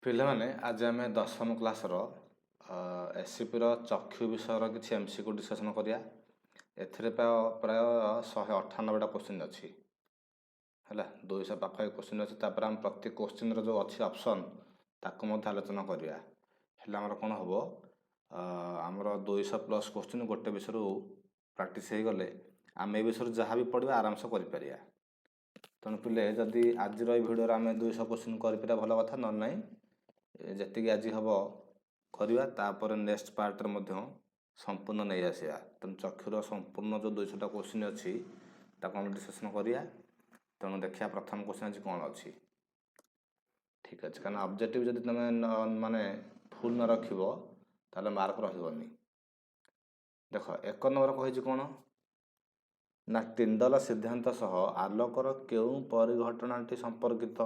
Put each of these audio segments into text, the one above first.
ପିଲାମାନେ, ଆଜି ଆମେ ଦଶମ କ୍ଲାସ୍ର ଏସ୍ସିପିର ଚକ୍ଷୁ ବିଷୟର କିଛି ଏମ୍ସିକ୍ୟୁ ଡିସ୍କସନ୍ କରିବା। ଏଥିରେ ପ୍ରାୟ ପ୍ରାୟ 198ଟା କୋଶ୍ଚିନ୍ ଅଛି। ହେଲା, 200 ପାଖାପାଖି କୋଶ୍ଚିନ୍ ଅଛି। ତାପରେ ଆମେ ପ୍ରତି କୋଶ୍ଚିନ୍ର ଯେଉଁ ଅଛି ଅପସନ୍, ତାକୁ ମଧ୍ୟ ଆଲୋଚନା କରିବା। ହେଲେ ଆମର କ'ଣ ହେବ? ଆମର 200 ପ୍ଲସ୍ କୋଶ୍ଚିନ୍ ଗୋଟେ ବିଷୟରୁ ପ୍ରାକ୍ଟିସ୍ ହେଇଗଲେ ଆମେ ଏ ବିଷୟରୁ ଯାହା ବି ପଢ଼ିବା, ଆରାମସେ କରିପାରିବା। ତେଣୁ ପିଲେ, ଯଦି ଆଜିର ଏଇ ଭିଡ଼ିଓରେ ଆମେ 200 କୋଶ୍ଚିନ୍ କରିପାରିବା, ଭଲ କଥା। ନହେଲେ ନାହିଁ, ଯେତିକି ଆଜି ହେବ କରିବା। ତାପରେ ନେକ୍ସଟ ପାର୍ଟରେ ମଧ୍ୟ ସମ୍ପୂର୍ଣ୍ଣ ନେଇ ଆସିବା। ତେଣୁ ଚକ୍ଷୁର ସମ୍ପୂର୍ଣ୍ଣ ଯେଉଁ 200ଟା କୋଶ୍ଚିନ୍ ଅଛି, ତାକୁ ଆମେ ଡିସ୍କସନ୍ କରିବା। ତେଣୁ ଦେଖିବା, ପ୍ରଥମ କୋଶ୍ଚିନ୍ ଆଜି କ'ଣ ଅଛି। ଠିକ୍ ଅଛି, କାରଣ ଅବଜେକ୍ଟିଭ୍ ଯଦି ତୁମେ ମାନେ ଫୁଲ୍ ନ ରଖିବ, ତାହେଲେ ମାର୍କ ରହିବନି। ଦେଖ, 1 ନମ୍ବର କହିଛି କ'ଣ ନା, ଟିଣ୍ଡଲ ସିଦ୍ଧାନ୍ତ ସହ ଆଲୋକର କେଉଁ ପରିଘଟଣାଟି ସମ୍ପର୍କିତ?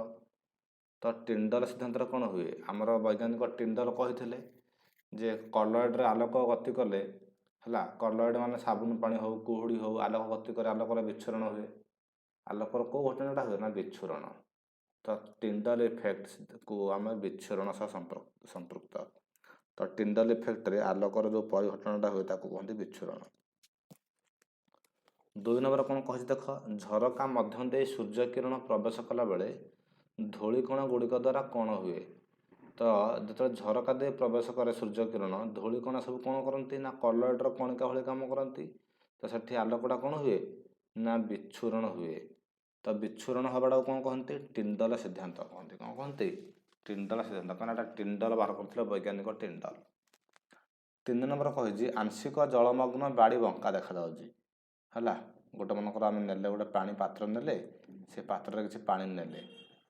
ତ ଟିଣ୍ଡଲ ସିଦ୍ଧାନ୍ତରେ କ'ଣ ହୁଏ? ଆମର ବୈଜ୍ଞାନିକ ଟିଣ୍ଡଲ କହିଥିଲେ ଯେ କଲଏଡ଼ରେ ଆଲୋକ ଗତି କଲେ, ହେଲା, କଲଏଡ଼ ମାନେ ସାବୁନ ପାଣି ହଉ, କୁହୁଡ଼ି ହଉ, ଆଲୋକ ଗତି କରେ, ଆଲୋକର ବିଚ୍ଛୁରଣ ହୁଏ। ଆଲୋକର କେଉଁ ଘଟଣାଟା ହୁଏ ନା ବିଚ୍ଛୁରଣ। ତ ଟିଣ୍ଡଲ ଇଫେକ୍ଟକୁ ଆମେ ବିଚ୍ଛୁରଣ ସହ ସମ୍ପୃକ୍ତ। ତ ଟିଣ୍ଡଲ ଇଫେକ୍ଟରେ ଆଲୋକର ଯେଉଁ ପରିଘଟଣାଟା ହୁଏ, ତାକୁ କୁହନ୍ତି ବିଚ୍ଛୁରଣ। 2 ନମ୍ବର କ'ଣ କହିଛି ଦେଖ। ଝରକା ମଧ୍ୟ ଦେଇ ସୂର୍ଯ୍ୟ କିରଣ ପ୍ରବେଶ କଲାବେଳେ ଧୂଳିକଣା ଗୁଡ଼ିକ ଦ୍ୱାରା କ'ଣ ହୁଏ? ତ ଯେତେବେଳେ ଝରକା ଦେଇ ପ୍ରବେଶ କରେ ସୂର୍ଯ୍ୟ କିରଣ, ଧୂଳିକଣା ସବୁ କ'ଣ କରନ୍ତି ନା କଲଏଡ଼ର କଣିକା ଭଳି କାମ କରନ୍ତି। ତ ସେଠି ଆଲୋକଟା କ'ଣ ହୁଏ ନା ବିଚ୍ଛୁରଣ ହୁଏ। ତ ବିଚ୍ଛୁରଣ ହେବାଟାକୁ କ'ଣ କହନ୍ତି? ଟିଣ୍ଡଲ ସିଦ୍ଧାନ୍ତ କହନ୍ତି। କ'ଣ କହନ୍ତି? ଟିଣ୍ଡଲ ସିଦ୍ଧାନ୍ତ। କାରଣ ଏଟା ଟିଣ୍ଡଲ ବାହାର କରିଥିଲେ, ବୈଜ୍ଞାନିକ ଟିଣ୍ଡଲ। 3 ନମ୍ବର କହିଛି, ଆଂଶିକ ଜଳମଗ୍ନ ବାଡ଼ି ବଙ୍କା ଦେଖାଯାଉଛି। ହେଲା, ଗୋଟେ ମନେକର ଆମେ ନେଲେ, ଗୋଟେ ପାଣି ପାତ୍ର ନେଲେ, ସେ ପାତ୍ରରେ କିଛି ପାଣି ନେଲେ,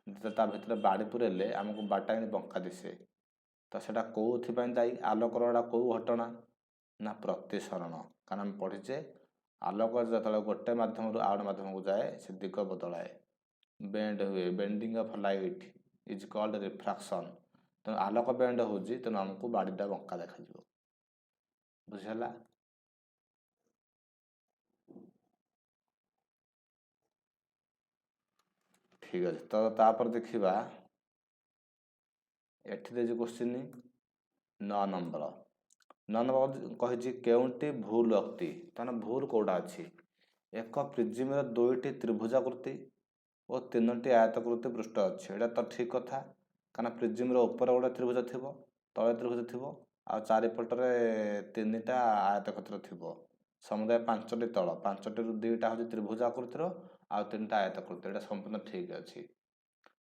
ଯେତେବେଳେ ତା ଭିତରେ ବାଡ଼ି ପୁରେଇଲେ, ଆମକୁ ବାଡ଼ିଟା ଏମିତି ବଙ୍କା ଦିଶେ। ତ ସେଇଟା କେଉଁଥିପାଇଁ ଦାୟୀ? ଆଲୋକର ଏଇଟା କେଉଁ ଘଟଣା ନା ପ୍ରତିସରଣ। କାରଣ ଆମେ ପଢ଼ିଛେ, ଆଲୋକ ଯେତେବେଳେ ଗୋଟେ ମାଧ୍ୟମରୁ ଆଉ ଗୋଟେ ମାଧ୍ୟମକୁ ଯାଏ, ସେ ଦିଗ ବଦଳାଏ, ବେଣ୍ଡ ହୁଏ। Bending of light is called refraction. ତେଣୁ ଆଲୋକ ବେଣ୍ଡ ହେଉଛି, ତେଣୁ ଆମକୁ ବାଡ଼ିଟା ବଙ୍କା ଦେଖାଯିବ। ବୁଝିହେଲା? ଠିକ୍ ଅଛି। ତ ତାପରେ ଦେଖିବା, ଏଠି ଦେଇଛି କୋଶ୍ଚିନ୍ 9 ନମ୍ବର। 9 ନମ୍ବର କହିଛି, କେଉଁଟି ଭୁଲ ଉକ୍ତି? ତାହେଲେ ଭୁଲ କେଉଁଟା ଅଛି? ଏକ ପ୍ରିଜିମର ଦୁଇଟି ତ୍ରିଭୁଜାକୃତି ଓ ତିନୋଟି ଆୟତାକୃତି ପୃଷ୍ଠ ଅଛି। ଏଇଟା ତ ଠିକ୍ କଥା, କାରଣ ପ୍ରିଜିମର ଉପରେ ଗୋଟେ ତ୍ରିଭୁଜ ଥିବ, ତଳେ ତ୍ରିଭୁଜ ଥିବ, ଆଉ ଚାରିପଟରେ ତିନିଟା ଆୟତକ୍ଷେତ୍ର ଥିବ। ସମୁଦାୟ ପାଞ୍ଚଟି ତଳ। ପାଞ୍ଚଟିରୁ ଦୁଇଟା ହେଉଛି ତ୍ରିଭୁଜ ଆକୃତିର ଆଉ ତିନିଟା ଆୟତାକୃତି। ଏଇଟା ସମ୍ପୂର୍ଣ୍ଣ ଠିକ୍ ଅଛି।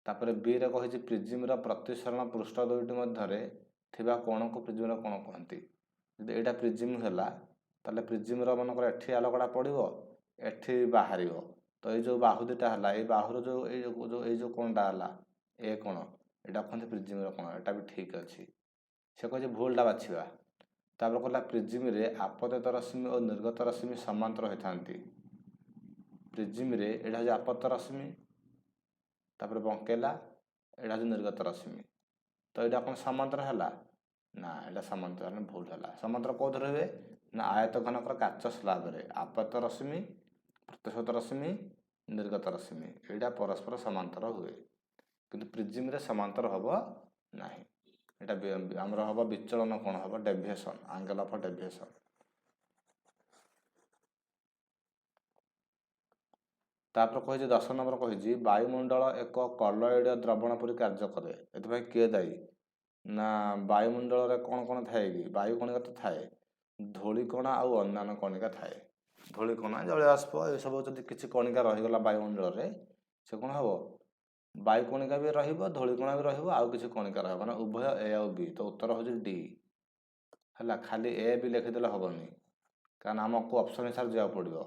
ତାପରେ ବିରେ କହିଛି, ପ୍ରିଜିମର ପ୍ରତିସରଣ ପୃଷ୍ଠ ଦୁଇଟି ମଧ୍ୟରେ ଥିବା କୋଣକୁ ପ୍ରିଜିମର କୋଣ କୁହନ୍ତି। ଯଦି ଏଇଟା ପ୍ରିଜିମ୍ ହେଲା, ତାହେଲେ ପ୍ରିଜିମର ମନେକର ଏଠି ଆଲୋକଟା ପଡ଼ିବ, ଏଠି ବାହାରିବ। ତ ଏଇ ଯେଉଁ ବାହୁ ଦୁଇଟା ହେଲା, ଏଇ ବାହୁର ଯେଉଁ ଏଇ ଯେଉଁ କୋଣଟା ହେଲା, ଏ କୋଣ, ଏଇଟା କୁହନ୍ତି ପ୍ରିଜିମର କୋଣ। ଏଇଟା ବି ଠିକ୍ ଅଛି। ସେ କହିଛି ଭୁଲଟା ବାଛିବା। ତାପରେ କହିଲା, ପ୍ରିଜିମରେ ଆପତିତ ରଶ୍ମି ଓ ନିର୍ଗତ ରଶ୍ମି ସମାନ୍ତର ହୋଇଥାନ୍ତି। ପ୍ରିଜିମରେ ଏଇଟା ହେଉଛି ଆପତିତ ରଶ୍ମି, ତାପରେ ବଙ୍କେଲା, ଏଇଟା ହେଉଛି ନିର୍ଗତ ରଶ୍ମି। ତ ଏଇଟା କ'ଣ ସମାନ୍ତର ହେଲା ନା? ଏଇଟା ସମାନ୍ତର ହେଲେ ଭୁଲ ହେଲା। ସମାନ୍ତର କେଉଁଥିରେ ହୁଏ ନା ଆୟତ ଘନକର କାଚ ସ୍ଲାବରେ ଆପତିତ ରଶ୍ମି, ପ୍ରତିସରିତ ରଶ୍ମି, ନିର୍ଗତ ରଶ୍ମି, ଏଇଟା ପରସ୍ପର ସମାନ୍ତର ହୁଏ। କିନ୍ତୁ ପ୍ରିଜିମରେ ସମାନ୍ତର ହେବ ନାହିଁ। ଏଇଟା ଆମର ହେବ ବିଚଳନ କୋଣ ହେବ, ଡେଭିଏସନ୍, ଆଙ୍ଗେଲ ଅଫ୍ ଡେଭିଏସନ୍। ତାପରେ କହିଛି, 10 ନମ୍ବର କହିଛି, ବାୟୁମଣ୍ଡଳ ଏକ କଲଏଡୀୟ ଦ୍ରବଣ ପରି କାର୍ଯ୍ୟ କରେ, ଏଥିପାଇଁ କିଏ ଦାୟୀ? ନା ବାୟୁମଣ୍ଡଳରେ କ'ଣ କ'ଣ ଥାଏ କି? ବାୟୁ କଣିକା ତ ଥାଏ, ଧୂଳିକଣା ଆଉ ଅନ୍ୟାନ୍ୟ କଣିକା ଥାଏ। ଧୂଳିକଣା, ଜଳୀୟବାଷ୍ପ, ଏସବୁ ଯଦି କିଛି କଣିକା ରହିଗଲା ବାୟୁମଣ୍ଡଳରେ, ସେ କ'ଣ ହେବ? ବାୟୁ କଣିକା ବି ରହିବ, ଧୂଳିକଣା ବି ରହିବ, ଆଉ କିଛି କଣିକା ରହିବ। ମାନେ ଉଭୟ ଏ ଆଉ ବି। ତ ଉତ୍ତର ହେଉଛି ଡି ହେଲା। ଖାଲି ଏ ବି ଲେଖିଦେଲେ ହେବନି, କାରଣ ଆମକୁ ଅପସନ୍ ହିସାବରେ ଯିବାକୁ ପଡ଼ିବ।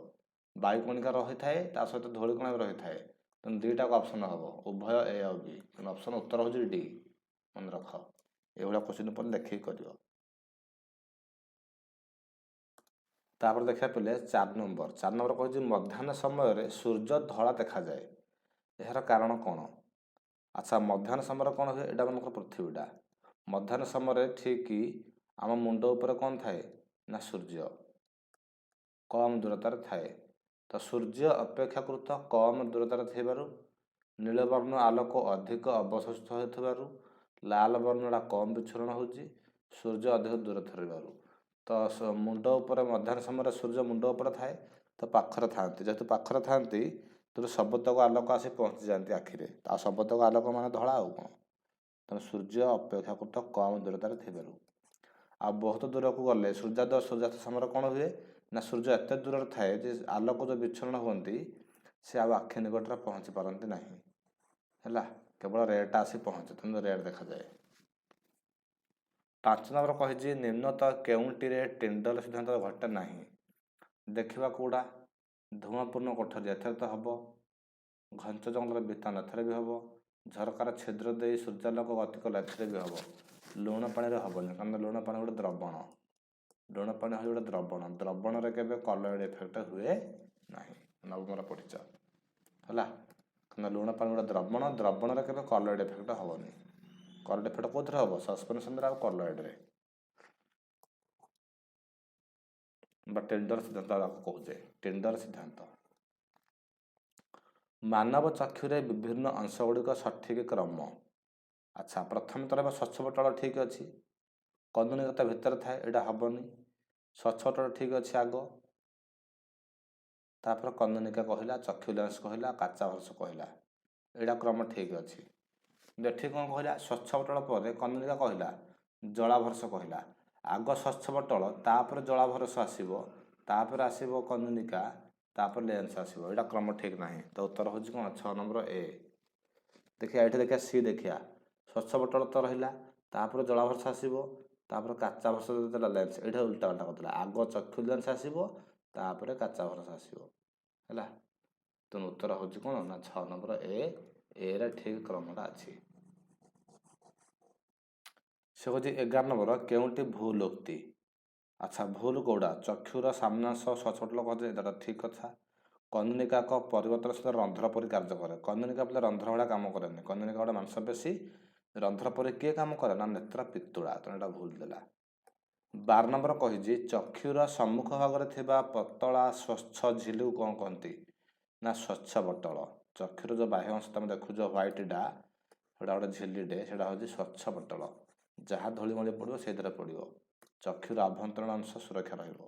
ବାୟୁ କଣିକା ରହିଥାଏ, ତା ସହିତ ଧୂଳିକଣା ବି ରହିଥାଏ। ତେଣୁ ଦୁଇଟାକୁ ଅପସନ୍ ହେବ ଉଭୟ ଏ ଆଉ ବି। ତେଣୁ ଅପସନ୍ ଉତ୍ତର ହେଉଛି ଡି। ମନେ ରଖ, ଏଇଭଳିଆ କୋଶ୍ଚିନ୍ ଉପରେ ଲେଖିକି କରିବ। ତାପରେ ଦେଖିବା ପିଲେ, 4 ନମ୍ବର। 4 ନମ୍ବର କହୁଛି, ମଧ୍ୟାହ୍ନ ସମୟରେ ସୂର୍ଯ୍ୟ ଧଳା ଦେଖାଯାଏ, ଏହାର କାରଣ କ'ଣ? ଆଚ୍ଛା, ମଧ୍ୟାହ୍ନ ସମୟରେ କ'ଣ ହୁଏ? ଏଇଟା ମନେକର ପୃଥିବୀଟା। ମଧ୍ୟାହ୍ନ ସମୟରେ ଠିକ୍ ଆମ ମୁଣ୍ଡ ଉପରେ କ'ଣ ଥାଏ ନା ସୂର୍ଯ୍ୟ କମ୍ ଦୂରତାରେ ଥାଏ। ତ ସୂର୍ଯ୍ୟ ଅପେକ୍ଷାକୃତ କମ୍ ଦୂରତାରେ ଥିବାରୁ, ନୀଳବର୍ଣ୍ଣ ଆଲୋକ ଅଧିକ ଅବଶୋଷିତ ହେଉଥିବାରୁ, ଲାଲ ବର୍ଣ୍ଣଟା କମ୍ ବିଚ୍ଛୁରଣ ହେଉଛି ସୂର୍ଯ୍ୟ ଅଧିକ ଦୂର ଥିବାରୁ। ତ ମୁଣ୍ଡ ଉପରେ ମଧ୍ୟାହ୍ନ ସମୟରେ ସୂର୍ଯ୍ୟ ମୁଣ୍ଡ ଉପରେ ଥାଏ, ତ ପାଖରେ ଥାଆନ୍ତି। ଯେହେତୁ ପାଖରେ ଥାଆନ୍ତି, ତେଣୁ ସବୁତକ ଆଲୋକ ଆସି ପହଞ୍ଚି ଯାଆନ୍ତି ଆଖିରେ। ଆଉ ସବୁତକ ଆଲୋକ ମାନେ ଧଳା, ଆଉ କ'ଣ? ତେଣୁ ସୂର୍ଯ୍ୟ ଅପେକ୍ଷାକୃତ କମ୍ ଦୂରତାରେ ଥିବାରୁ। ଆଉ ବହୁତ ଦୂରକୁ ଗଲେ ସୂର୍ଯ୍ୟୋଦୟ ସୂର୍ଯ୍ୟାସ୍ତ ସମୟରେ କ'ଣ ହୁଏ ନା, ସୂର୍ଯ୍ୟ ଏତେ ଦୂରରେ ଥାଏ ଯେ ଆଲୋକ ଯେଉଁ ବିଚ୍ଛୁରଣ ହୁଅନ୍ତି, ସେ ଆଉ ଆଖି ନିକଟରେ ପହଞ୍ଚି ପାରନ୍ତି ନାହିଁ। ହେଲା, କେବଳ ରେଟା ଆସି ପହଞ୍ଚେ, ତେଣୁ ରେଡ୍ ଦେଖାଯାଏ। 5 ନମ୍ବର କହିଛି, ନିମ୍ନତ କେଉଁଟିରେ ଟିଣ୍ଡଲ ସିଦ୍ଧାନ୍ତ ଘଟେ ନାହିଁ? ଦେଖିବା କେଉଁଟା। ଧୂଆଁପୂର୍ଣ୍ଣ କୋଠରୀ, ଏଥିରେ ତ ହେବ। ଘଞ୍ଚ ଜଙ୍ଗଲର ବିତାନ, ଏଥିରେ ବି ହେବ। ଝରକାର ଛିଦ୍ର ଦେଇ ସୂର୍ଯ୍ୟାଲୋକ ଗତି କଲେ, ଏଥିରେ ବି ହେବ। ଲୁଣ ପାଣିରେ ହେବନି, କାରଣ ଲୁଣ ପାଣି ଗୋଟେ ଦ୍ରବଣ। ଲୁଣ ପାଣି ହେଉଛି ଗୋଟେ ଦ୍ରବଣ। ଦ୍ରବଣରେ କେବେ କଲଏଡ଼ ଇଫେକ୍ଟ ହୁଏ ନାହିଁ। ନବମରେ ପଢ଼ିଛ। ହେଲା, କାରଣ ଲୁଣ ପାଣି ଗୋଟେ ଦ୍ରବଣ, ଦ୍ରବଣରେ କେବେ କଲଏଡ଼ ଇଫେକ୍ଟ ହେବନି। କଲଏଡ଼ ଇଫେକ୍ଟ କେଉଁଥିରେ ହେବ? ସସ୍ପେନ୍ସନରେ ଆଉ କଲଏଡ଼ରେ, ବା ଟେଣ୍ଡର ସିଦ୍ଧାନ୍ତ ତାକୁ କହୁଛେ, ଟେଣ୍ଡର ସିଦ୍ଧାନ୍ତ। ମାନବ ଚକ୍ଷୁରେ ବିଭିନ୍ନ ଅଂଶ ଗୁଡ଼ିକ ସଠିକ କ୍ରମ। ଆଚ୍ଛା, ପ୍ରଥମେ ତ ରହିବ ସ୍ୱଚ୍ଛପଟଳ, ଠିକ୍ ଅଛି। କନ୍ଦୁନିକତା ଭିତରେ ଥାଏ, ଏଇଟା ହେବନି। ସ୍ୱଚ୍ଛପଟଳ ଠିକ୍ ଅଛି ଆଗ, ତାପରେ କନ୍ଦନିକା କହିଲା, ଚକ୍ଷୁ ଲେନ୍ସ କହିଲା, କାଚାଭରସ କହିଲା। ଏଇଟା କ୍ରମ ଠିକ୍ ଅଛି। ଏଠି କ'ଣ କହିଲା? ସ୍ୱଚ୍ଛପଟଳ ପରେ କନ୍ଦନିକା କହିଲା, ଜଳାଭରସ କହିଲା। ଆଗ ସ୍ୱଚ୍ଛପଟଳ, ତାପରେ ଜଳାଭରସ ଆସିବ, ତାପରେ ଆସିବ କନ୍ଦନିକା, ତାପରେ ଲେନ୍ସ ଆସିବ। ଏଇଟା କ୍ରମ ଠିକ୍ ନାହିଁ। ତ ଉତ୍ତର ହେଉଛି କ'ଣ? 6 ନମ୍ବର ଏ। ଦେଖିବା ଏଠି, ଦେଖିବା ସି ଦେଖିବା। ସ୍ୱଚ୍ଛପଟଳ ତ ରହିଲା, ତାପରେ ଜଳାଭରସ ଆସିବ, ତାପରେ କାଚାଭରସ ଦେଲା ଲେନ୍ସ। ଏଇଟା ଉଲ୍ଟା ଉଲ୍ଟା କରିଦେଲା। ଆଗ ଚକ୍ଷୁ ଲେନ୍ସ ଆସିବ, ତାପରେ କାଚାଭରସ ଆସିବ। ହେଲା, ତେଣୁ ଉତ୍ତର ହେଉଛି କ'ଣ ନା 6 ନମ୍ବର ଏ। ଏରେ ଠିକ୍ କ୍ରମଟା ଅଛି। ସେ କହୁଛି 11 ନମ୍ବର, କେଉଁଟି ଭୁଲ ଉକ୍ତି? ଆଚ୍ଛା, ଭୁଲ କେଉଁଟା? ଚକ୍ଷୁର ସାମ୍ନାଂଶ ସ୍ୱଚ୍ଛପଟଳ କୁହାଯାଏ, ଏଇଟା ଠିକ୍ କଥା। କନ୍ଦନିକା ଏକ ପରିବର୍ତ୍ତନଶୀଳ ରନ୍ଧ୍ର ପରି କାର୍ଯ୍ୟ କରେ। କନ୍ଦନିକା ବୋଲେ ରନ୍ଧ୍ର ଭଳିଆ କାମ କରେନି। କନ୍ଦନିକା ଗୋଟେ ମାଂସପେଶୀ। ରନ୍ଧ୍ର ପରି କିଏ କାମ କରେ ନା ନେତ୍ର ପିତୁଳା। ତେଣୁ ଏଇଟା ଭୁଲ ଦେଲା। 12 ନମ୍ବର କହିଛି, ଚକ୍ଷୁର ସମ୍ମୁଖ ଭାଗରେ ଥିବା ପତଳା ସ୍ୱଚ୍ଛ ଝିଲିକୁ କ'ଣ କହନ୍ତି? ନା ସ୍ୱଚ୍ଛ ପଟଳ। ଚକ୍ଷୁର ଯେଉଁ ବାହ୍ୟ ଅଂଶ ତମେ ଦେଖୁଛ ହ୍ୱାଇଟ୍ଟା, ସେଇଟା ଗୋଟେ ଝିଲିଟେ, ସେଇଟା ହେଉଛି ସ୍ୱଚ୍ଛ ପଟଳ। ଯାହା ଧୂଳିମୂଳି ପଡ଼ିବ ସେଇଥିରେ ପଡ଼ିବ, ଚକ୍ଷୁର ଆଭ୍ୟନ୍ତରୀଣ ଅଂଶ ସୁରକ୍ଷା ରହିବ।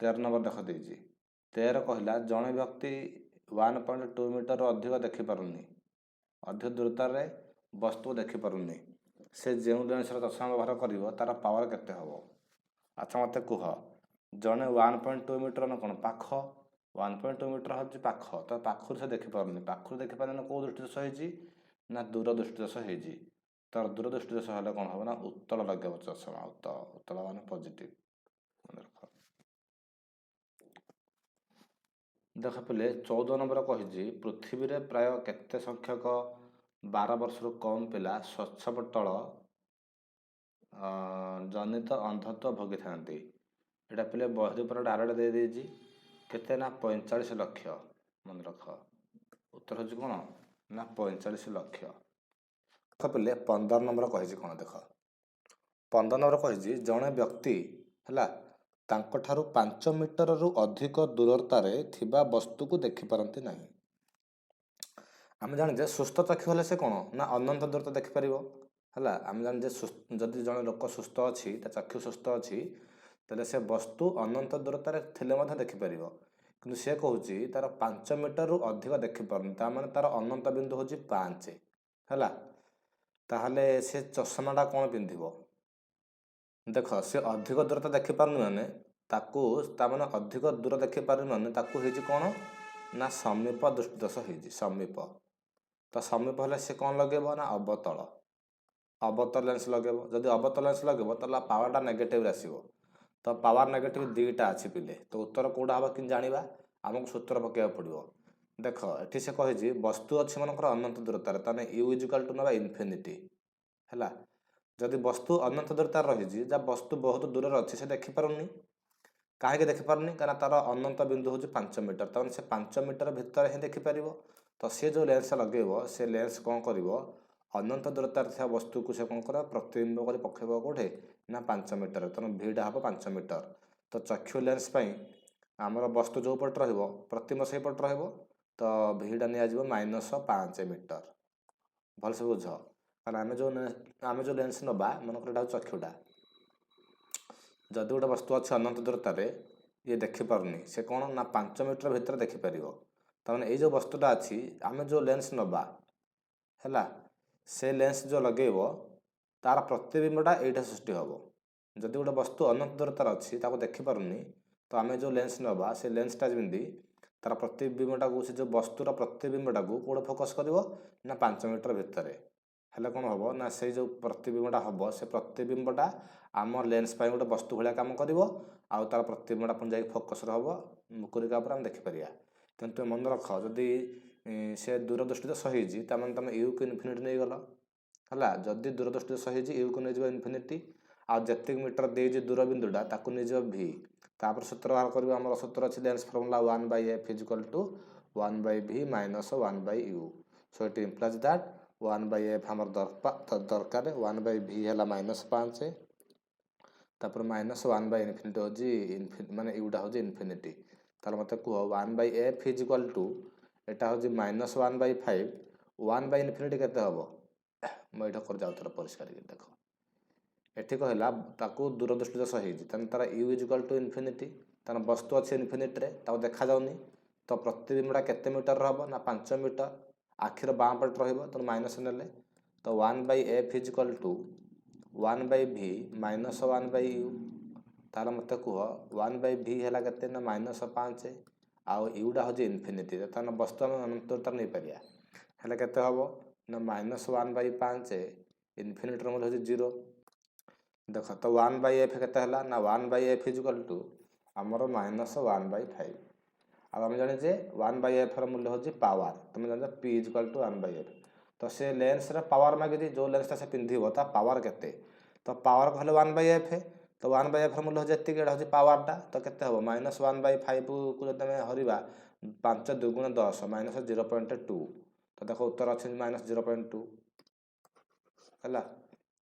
13 ନମ୍ବର ଦେଖ ଦେଇଛି। 13 କହିଲା, ଜଣେ ବ୍ୟକ୍ତି 1.2 ମିଟରରୁ ଅଧିକ ଦେଖିପାରୁନି, ଅଧିକ ଦୂରତାରେ ବସ୍ତୁ ଦେଖିପାରୁନି, ସେ ଯେଉଁ ଲେନ୍ସର ଚଷମା ବ୍ୟବହାର କରିବ ତାର ପାୱାର କେତେ ହେବ? ଆଚ୍ଛା, ମୋତେ କୁହ, ଜଣେ 1.2 ମିଟର ନା କ'ଣ ପାଖ? 1.2 ମିଟର ହେଉଛି ପାଖ। ତ ପାଖରୁ ସେ ଦେଖିପାରୁନି। ପାଖରୁ ଦେଖିପାରୁନି, କେଉଁ ଦୃଷ୍ଟିଦୋଷ ହେଇଛି? ନା ଦୂର ଦୃଷ୍ଟିଦୋଷ ହେଇଛି। ତ ଦୂର ଦୃଷ୍ଟିଦୋଷ ହେଲେ କ'ଣ ହେବ ନା ଉତ୍ତଳ ଲଗେଇବ ଚଷମା। ଉତ୍ତଳ, ଉତ୍ତଳ ମାନେ ପଜିଟିଭ, ମନେ ରଖ। ଦେଖ ପିଲେ, 14 ନମ୍ବର କହିଛି, ପୃଥିବୀରେ ପ୍ରାୟ କେତେ ସଂଖ୍ୟକ 12 ବର୍ଷରୁ କମ୍ ପିଲା ସ୍ୱଚ୍ଛପଟଳ ଜନିତ ଅନ୍ଧତ୍ୱ ଭୋଗିଥାନ୍ତି? ଏଇଟା ପିଲେ ବହିରେ ପୁରା ଡାଇରେକ୍ଟ ଦେଇଦେଇଛି। କେତେ ନା 45 ଲକ୍ଷ। ମନେ ରଖ, ଉତ୍ତର ହେଉଛି କ'ଣ ନା 45 ଲକ୍ଷ। ଦେଖ ପିଲେ, 15 ନମ୍ବର କହିଛି କ'ଣ ଦେଖ। 15 ନମ୍ବର କହିଛି, ଜଣେ ବ୍ୟକ୍ତି ହେଲା ତାଙ୍କଠାରୁ 5 ମିଟରରୁ ଅଧିକ ଦୂରତାରେ ଥିବା ବସ୍ତୁକୁ ଦେଖିପାରନ୍ତି ନାହିଁ। ଆମେ ଜାଣିଛେ, ସୁସ୍ଥ ଚକ୍ଷୁ ହେଲେ ସେ କ'ଣ ନା ଅନନ୍ତ ଦୂରତା ଦେଖିପାରିବ। ହେଲା, ଆମେ ଜାଣିଛେ, ଯଦି ଜଣେ ଲୋକ ସୁସ୍ଥ ଅଛି, ତା ଚକ୍ଷୁ ସୁସ୍ଥ ଅଛି, ତାହେଲେ ସେ ବସ୍ତୁ ଅନନ୍ତ ଦୂରତାରେ ଥିଲେ ମଧ୍ୟ ଦେଖିପାରିବ। କିନ୍ତୁ ସେ କହୁଛି ତାର 5 ମିଟରରୁ ଅଧିକ ଦେଖିପାରୁନି, ତା ମାନେ ତାର ଅନନ୍ତ ବିନ୍ଦୁ ହେଉଛି 5। ହେଲା, ତାହେଲେ ସେ ଚଷମାଟା କ'ଣ ପିନ୍ଧିବ? ଦେଖ, ସେ ଅଧିକ ଦୂରତା ଦେଖିପାରୁନି ମାନେ ତାକୁ, ତା ମାନେ ଅଧିକ ଦୂର ଦେଖିପାରୁନି ମାନେ ତାକୁ ହେଇଛି କ'ଣ ନା ସମୀପ ଦୃଷ୍ଟିଦୋଷ ହେଇଛି। ସମୀପ ତ ସମୀପ ହେଲେ ସେ କ'ଣ ଲଗେଇବ ନା ଅବତଳ, ଅବତଳ ଲେନ୍ସ ଲଗେଇବ। ଯଦି ଅବତଳ ଲେନ୍ସ ଲଗେଇବ, ତାହେଲେ ପାୱାରଟା ନେଗେଟିଭରେ ଆସିବ। ତ ପାୱାର ନେଗେଟିଭ ଦୁଇଟା ଅଛି ପିଲେ, ତ ଉତ୍ତର କେଉଁଟା ହେବ କେମିତି ଜାଣିବା? ଆମକୁ ସୂତ୍ର ପକାଇବାକୁ ପଡ଼ିବ। ଦେଖ, ଏଠି ସେ କହିଛି ବସ୍ତୁ ଅଛି ମନେକର ଅନନ୍ତ ଦୂରତାରେ, ତାହେଲେ you is equal two ନେବା ଇନଫିନିଟି। ହେଲା, ଯଦି ବସ୍ତୁ ଅନନ୍ତ ଦୂରତାରେ ରହିଛି, ଯାହା ବସ୍ତୁ ବହୁତ ଦୂରରେ ଅଛି, ସେ ଦେଖିପାରୁନି। କାହିଁକି ଦେଖିପାରୁନି? କାରଣ ତାର ଅନନ୍ତ ବିନ୍ଦୁ ହେଉଛି 5 ମିଟର। ତାମାନେ ସେ 5 ମିଟର ଭିତରେ ହିଁ ଦେଖିପାରିବ। ତ ସେ ଯେଉଁ ଲେନ୍ସ ଲଗେଇବ, ସେ ଲେନ୍ସ କ'ଣ କରିବ? ଅନନ୍ତ ଦୂରତାରେ ଥିବା ବସ୍ତୁକୁ ସେ କ'ଣ କରିବ? ପ୍ରତିବିମ୍ବ କରି ପକାଇବ। କେଉଁଠି ନା 5 ମିଟର। ତେଣୁ ଭିଟା ହେବ 5 ମିଟର। ତ ଚକ୍ଷୁ ଲେନ୍ସ ପାଇଁ ଆମର ବସ୍ତୁ ଯେଉଁ ପଟେ ରହିବ, ପ୍ରତିବିମ୍ବ ସେଇ ପଟେ ରହିବ। ତ ଭିଟା ନିଆଯିବ ମାଇନସ୍ 5 ମିଟର। ଭଲସେ ବୁଝ, କାରଣ ଆମେ ଯେଉଁ ଲେନ୍ସ ନେବା, ମନେକର ଏଇଟା ହେଉଛି ଚକ୍ଷୁଟା। ଯଦି ଗୋଟେ ବସ୍ତୁ ଅଛି ଅନନ୍ତ ଦୂରତାରେ, ଇଏ ଦେଖିପାରୁନି, ସେ କ'ଣ ନା 5 ମିଟର ଭିତରେ ଦେଖିପାରିବ। ତାମାନେ ଏଇ ଯେଉଁ ବସ୍ତୁଟା ଅଛି, ଆମେ ଯେଉଁ ଲେନ୍ସ ନେବା, ହେଲା, ସେ ଲେନ୍ସ ଯେଉଁ ଲଗେଇବ, ତାର ପ୍ରତିବିମ୍ବଟା ଏଇଟା ସୃଷ୍ଟି ହେବ। ଯଦି ଗୋଟେ ବସ୍ତୁ ଅନନ୍ତ ଦୂରତାରେ ଅଛି, ତାକୁ ଦେଖିପାରୁନି, ତ ଆମେ ଯେଉଁ ଲେନ୍ସ ନେବା, ସେ ଲେନ୍ସଟା ଯେମିତି ତାର ପ୍ରତିବିମ୍ବଟାକୁ, ସେ ଯେଉଁ ବସ୍ତୁର ପ୍ରତିବିମ୍ବଟାକୁ କେଉଁଠି ଫୋକସ୍ କରିବ ନା 5 ମିଟର ଭିତରେ। ହେଲେ କ'ଣ ହେବ ନା ସେଇ ଯେଉଁ ପ୍ରତିବିମ୍ବଟା ହେବ, ସେ ପ୍ରତିବିମ୍ବଟା ଆମ ଲେନ୍ସ ପାଇଁ ଗୋଟେ ବସ୍ତୁ ଭଳିଆ କାମ କରିବ ଆଉ ତାର ପ୍ରତିବିମ୍ବଟା ପୁଣି ଯାଇକି ଫୋକସ୍ରେ ହେବ ମୁକୁରିକା ଉପରେ, ଆମେ ଦେଖିପାରିବା। ତେଣୁ ତୁମେ ମନେ ରଖ, ଯଦି ସେ ଦୂରଦୃଷ୍ଟି ଦୋଷ ହେଇଛି, ତାମାନେ ତୁମେ ୟୁକୁ ଇନଫିନିଟି ନେଇଗଲ। ହେଲା, ଯଦି ଦୂରଦୃଷ୍ଟି ଦୋଷ ହେଇଛି, ୟୁକୁ ନେଇଯିବ ଇନଫିନିଟି ଆଉ ଯେତିକି ମିଟର ଦେଇଛି ଦୂରବିନ୍ଦୁଟା, ତାକୁ ନେଇଯିବ ଭି। ତାପରେ ସୂତ୍ର ବାହାର କରିବ। ଆମର ସୂତ୍ର ଅଛି lens formula, one by f is equal to one by v minus one by u. So it implies that one by f ଆମର ଦରକାର, ୱାନ୍ ବାଇ ଭି ହେଲା ମାଇନସ୍ 5, ତାପରେ ମାଇନସ୍ ୱାନ୍ ବାଇ ଇନଫିନିଟି ହେଉଛି, ମାନେ ୟୁଟା ହେଉଛି ଇନଫିନିଟି। ତାହେଲେ ମୋତେ କୁହ, one by f is equal to ଏଇଟା ହେଉଛି minus one by 5, one by infinity କେତେ ହେବ? ମୁଁ ଏଇଟା କରି ଯାଉଥରେ ପରିଷ୍କାର କରି ଦେଖ। ଏଠି କହିଲା ତାକୁ ଦୂରଦୃଷ୍ଟି ଦୋଷ ହେଇଛି, ତାହେଲେ ତାର u is equal to infinity। ତାର ବସ୍ତୁ ଅଛି ଇନଫିନିଟିରେ, ତାକୁ ଦେଖାଯାଉନି, ତ ପ୍ରତିବିମ୍ବଟା କେତେ ମିଟର ହେବ ନା 5 ମିଟର, ଆଖିର ବାଁ ପଟେ ରହିବ, ତେଣୁ ମାଇନସ୍ ନେଲେ। ତ one by f is equal to one by v minus one by u। ତାହେଲେ ମୋତେ କୁହ, ୱାନ୍ ବାଇ ଭି ହେଲା କେତେ ନା ମାଇନସ୍ 5 ଆଉ ୟୁଟା ହେଉଛି ଇନଫିନିଟି। ତାହେଲେ ବସ୍ତୁ ଆମେ ଅନନ୍ତତା ନେଇପାରିବା। ହେଲେ କେତେ ହେବ ନା ମାଇନସ୍ ୱାନ୍ ବାଇ 5, ଇନଫିନିଟିର ମୂଲ୍ୟ ହେଉଛି ଜିରୋ। ଦେଖ ତ, ୱାନ୍ ବାଇ ଏଫ୍ କେତେ ହେଲା ନା one by f is equal to ଆମର ମାଇନସ୍ ୱାନ୍ ବାଇ 5। ଆଉ ଆମେ ଜାଣିଛେ ୱାନ୍ ବାଇ ଏଫ୍ର ମୂଲ୍ୟ ହେଉଛି ପାୱାର। ତୁମେ ଜାଣିଛ p is equal to one by f। ତ ସେ ଲେନ୍ସର ପାୱାର ମାଗିଛି, ଯେଉଁ ଲେନ୍ସଟା ସେ ପିନ୍ଧିବ ତା ପାୱାର କେତେ? ତ ପାୱାର କହିଲେ ୱାନ୍ ବାଇ ଏଫ୍। ତ ୱାନ୍ ବାଇ ଏଫ୍ର ମୂଲ୍ୟ ହେଉଛି ଏତିକି, ଏଇଟା ହେଉଛି ପାୱାରଟା। ତ କେତେ ହେବ? ମାଇନସ୍ ୱାନ୍ ବାଇ ଫାଇଭକୁ ଯଦି ଆମେ ହରିବା, 5 ଦୁଗୁଣ 10, ମାଇନସ୍ 0.2। ତ ଦେଖ, ଉତ୍ତର ଅଛି ମାଇନସ୍ 0.2। ହେଲା,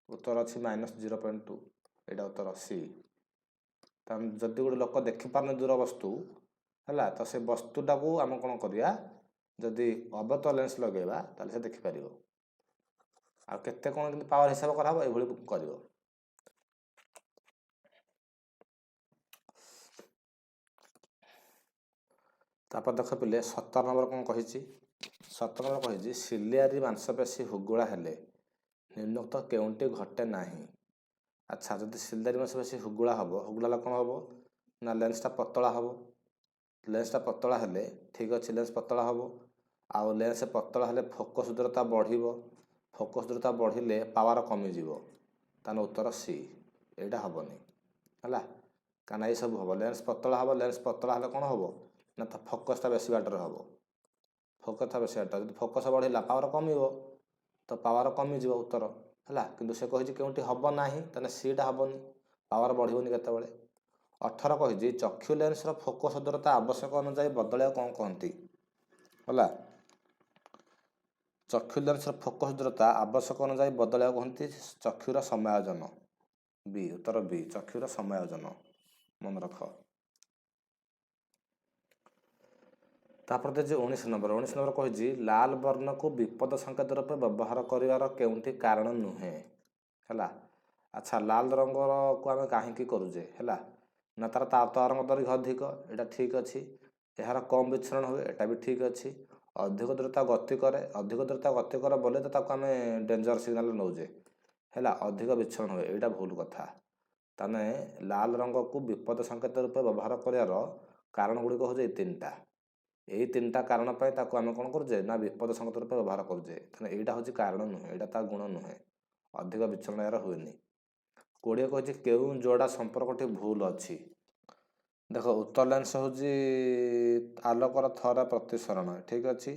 ଉତ୍ତର ଅଛି ମାଇନସ୍ 0.2। ଏଇଟା ଉତ୍ତର ସି। ତାହେଲେ ଯଦି ଗୋଟେ ଲୋକ ଦେଖିପାରୁନି ଦୂର ବସ୍ତୁ, ହେଲା, ତ ସେ ବସ୍ତୁଟାକୁ ଆମେ କ'ଣ କରିବା? ଯଦି ଅବତଳ ଲେନ୍ସ ଲଗେଇବା, ତାହେଲେ ସେ ଦେଖିପାରିବ। ଆଉ କେତେ କ'ଣ କେମିତି ପାୱାର ହିସାବ କରାହବ, ଏଇଭଳି କରିବ। ତାପରେ ଦେଖ ପିଲେ, 17 ନମ୍ବର କ'ଣ କହିଛି? 17 ନମ୍ବର କହିଛି, ସିଲିଆରୀ ମାଂସପେଶୀ ହୁଗୁଳା ହେଲେ ନିମ୍ନୋକ୍ତ କେଉଁଟି ଘଟେ ନାହିଁ? ଆଚ୍ଛା, ଯଦି ସିଲିଆରୀ ମାଂସପେଶୀ ହୁଗୁଳା ହେବ, ହୁଗୁଳା ହେଲେ କ'ଣ ହେବ ନା ଲେନ୍ସଟା ପତଳା ହେବ। ଲେନ୍ସଟା ପତଳା ହେଲେ, ଠିକ୍ ଅଛି, ଲେନ୍ସ ପତଳା ହେବ ଆଉ ଲେନ୍ସ ପତଳା ହେଲେ ଫୋକସ୍ ଦୂରତା ବଢ଼ିବ। ଫୋକସ୍ ଦୂରତା ବଢ଼ିଲେ ପାୱାର କମିଯିବ। ତାହେଲେ ଉତ୍ତର ସି, ଏଇଟା ହେବନି। ହେଲା, କାରଣ ଏଇସବୁ ହେବ, ଲେନ୍ସ ପତଳା ହେବ। ଲେନ୍ସ ପତଳା ହେଲେ କ'ଣ ହେବ ନା ତା ଫୋକସ୍ଟା ବେଶୀ ବାଟରେ ହେବ। ଫୋକସ୍ଟା ବେଶୀ ବାଟ, ଯଦି ଫୋକସ୍ ବଢ଼ିଲା, ପାୱାର କମିବ, ତ ପାୱାର କମିଯିବ ଉତ୍ତର ହେଲା। କିନ୍ତୁ ସେ କହିଛି କେଉଁଠି ହେବ ନାହିଁ, ତାହେଲେ ସିଟା ହେବନି, ପାୱାର ବଢ଼ିବନି କେତେବେଳେ। 18 କହିଛି, ଚକ୍ଷୁ ଲେନ୍ସର ଫୋକସ୍ ଦୂରତା ଆବଶ୍ୟକ ଅନୁଯାୟୀ ବଦଳାଇବାକୁ କ'ଣ କହନ୍ତି? ହେଲା, ଚକ୍ଷୁ ଲେନ୍ସର ଫୋକସ୍ ଦୂରତା ଆବଶ୍ୟକ ଅନୁଯାୟୀ ବଦଳାଇବାକୁ କହନ୍ତି ଚକ୍ଷୁର ସମାୟୋଜନ। ବି, ଉତ୍ତର ବି, ଚକ୍ଷୁର ସମାୟୋଜନ, ମନେ ରଖ। ତାପରେ ଦେଇଛି 19 ନମ୍ବର। 19 ନମ୍ବର କହିଛି, ଲାଲ ବର୍ଣ୍ଣକୁ ବିପଦ ସଂକେତ ରୂପେ ବ୍ୟବହାର କରିବାର କେଉଁଟି କାରଣ ନୁହେଁ? ହେଲା, ଆଚ୍ଛା, ଲାଲ ରଙ୍ଗରକୁ ଆମେ କାହିଁକି କରୁଛେ? ହେଲା ନା ତାର ତରଙ୍ଗ ଦୈର୍ଘ୍ୟ ଅଧିକ, ଏଇଟା ଠିକ୍ ଅଛି। ଏହାର କମ୍ ବିଚ୍ଛୁରଣ ହୁଏ, ଏଇଟା ବି ଠିକ୍ ଅଛି। ଅଧିକ ଦୂରତା ଗତି କରେ, ଅଧିକ ଦୂରତା ଗତି କରେ ବୋଲେ ତ ତାକୁ ଆମେ ଡେଞ୍ଜର ସିଗ୍ନାଲ ନେଉଛେ। ହେଲା, ଅଧିକ ବିଚ୍ଛୁରଣ ହୁଏ, ଏଇଟା ଭୁଲ କଥା। ତାମାନେ ଲାଲ ରଙ୍ଗକୁ ବିପଦ ସଂକେତ ରୂପେ ବ୍ୟବହାର କରିବାର କାରଣ ଗୁଡ଼ିକ ହେଉଛି ଏଇ ତିନିଟା। ଏଇ ତିନିଟା କାରଣ ପାଇଁ ତାକୁ ଆମେ କ'ଣ କରୁଛେ ନା ବିପଦ ସଂକେତ ରୂପେ ବ୍ୟବହାର କରୁଛେ। ତାହେଲେ ଏଇଟା ହେଉଛି କାରଣ ନୁହେଁ, ଏଇଟା ତା ଗୁଣ ନୁହେଁ। ଅଧିକ ବିଚ୍ଛୁରଣ ଏହାର ହୁଏନି। 20 କହିଛି, କେଉଁ ଯୋଡ଼ା ସମ୍ପର୍କଟି ଭୁଲ ଅଛି? ଦେଖ, ଉତ୍ତର ଲେନ୍ସ ହେଉଛି ଆଲୋକର ଥରେ ପ୍ରତିସରଣ, ଠିକ୍ ଅଛି।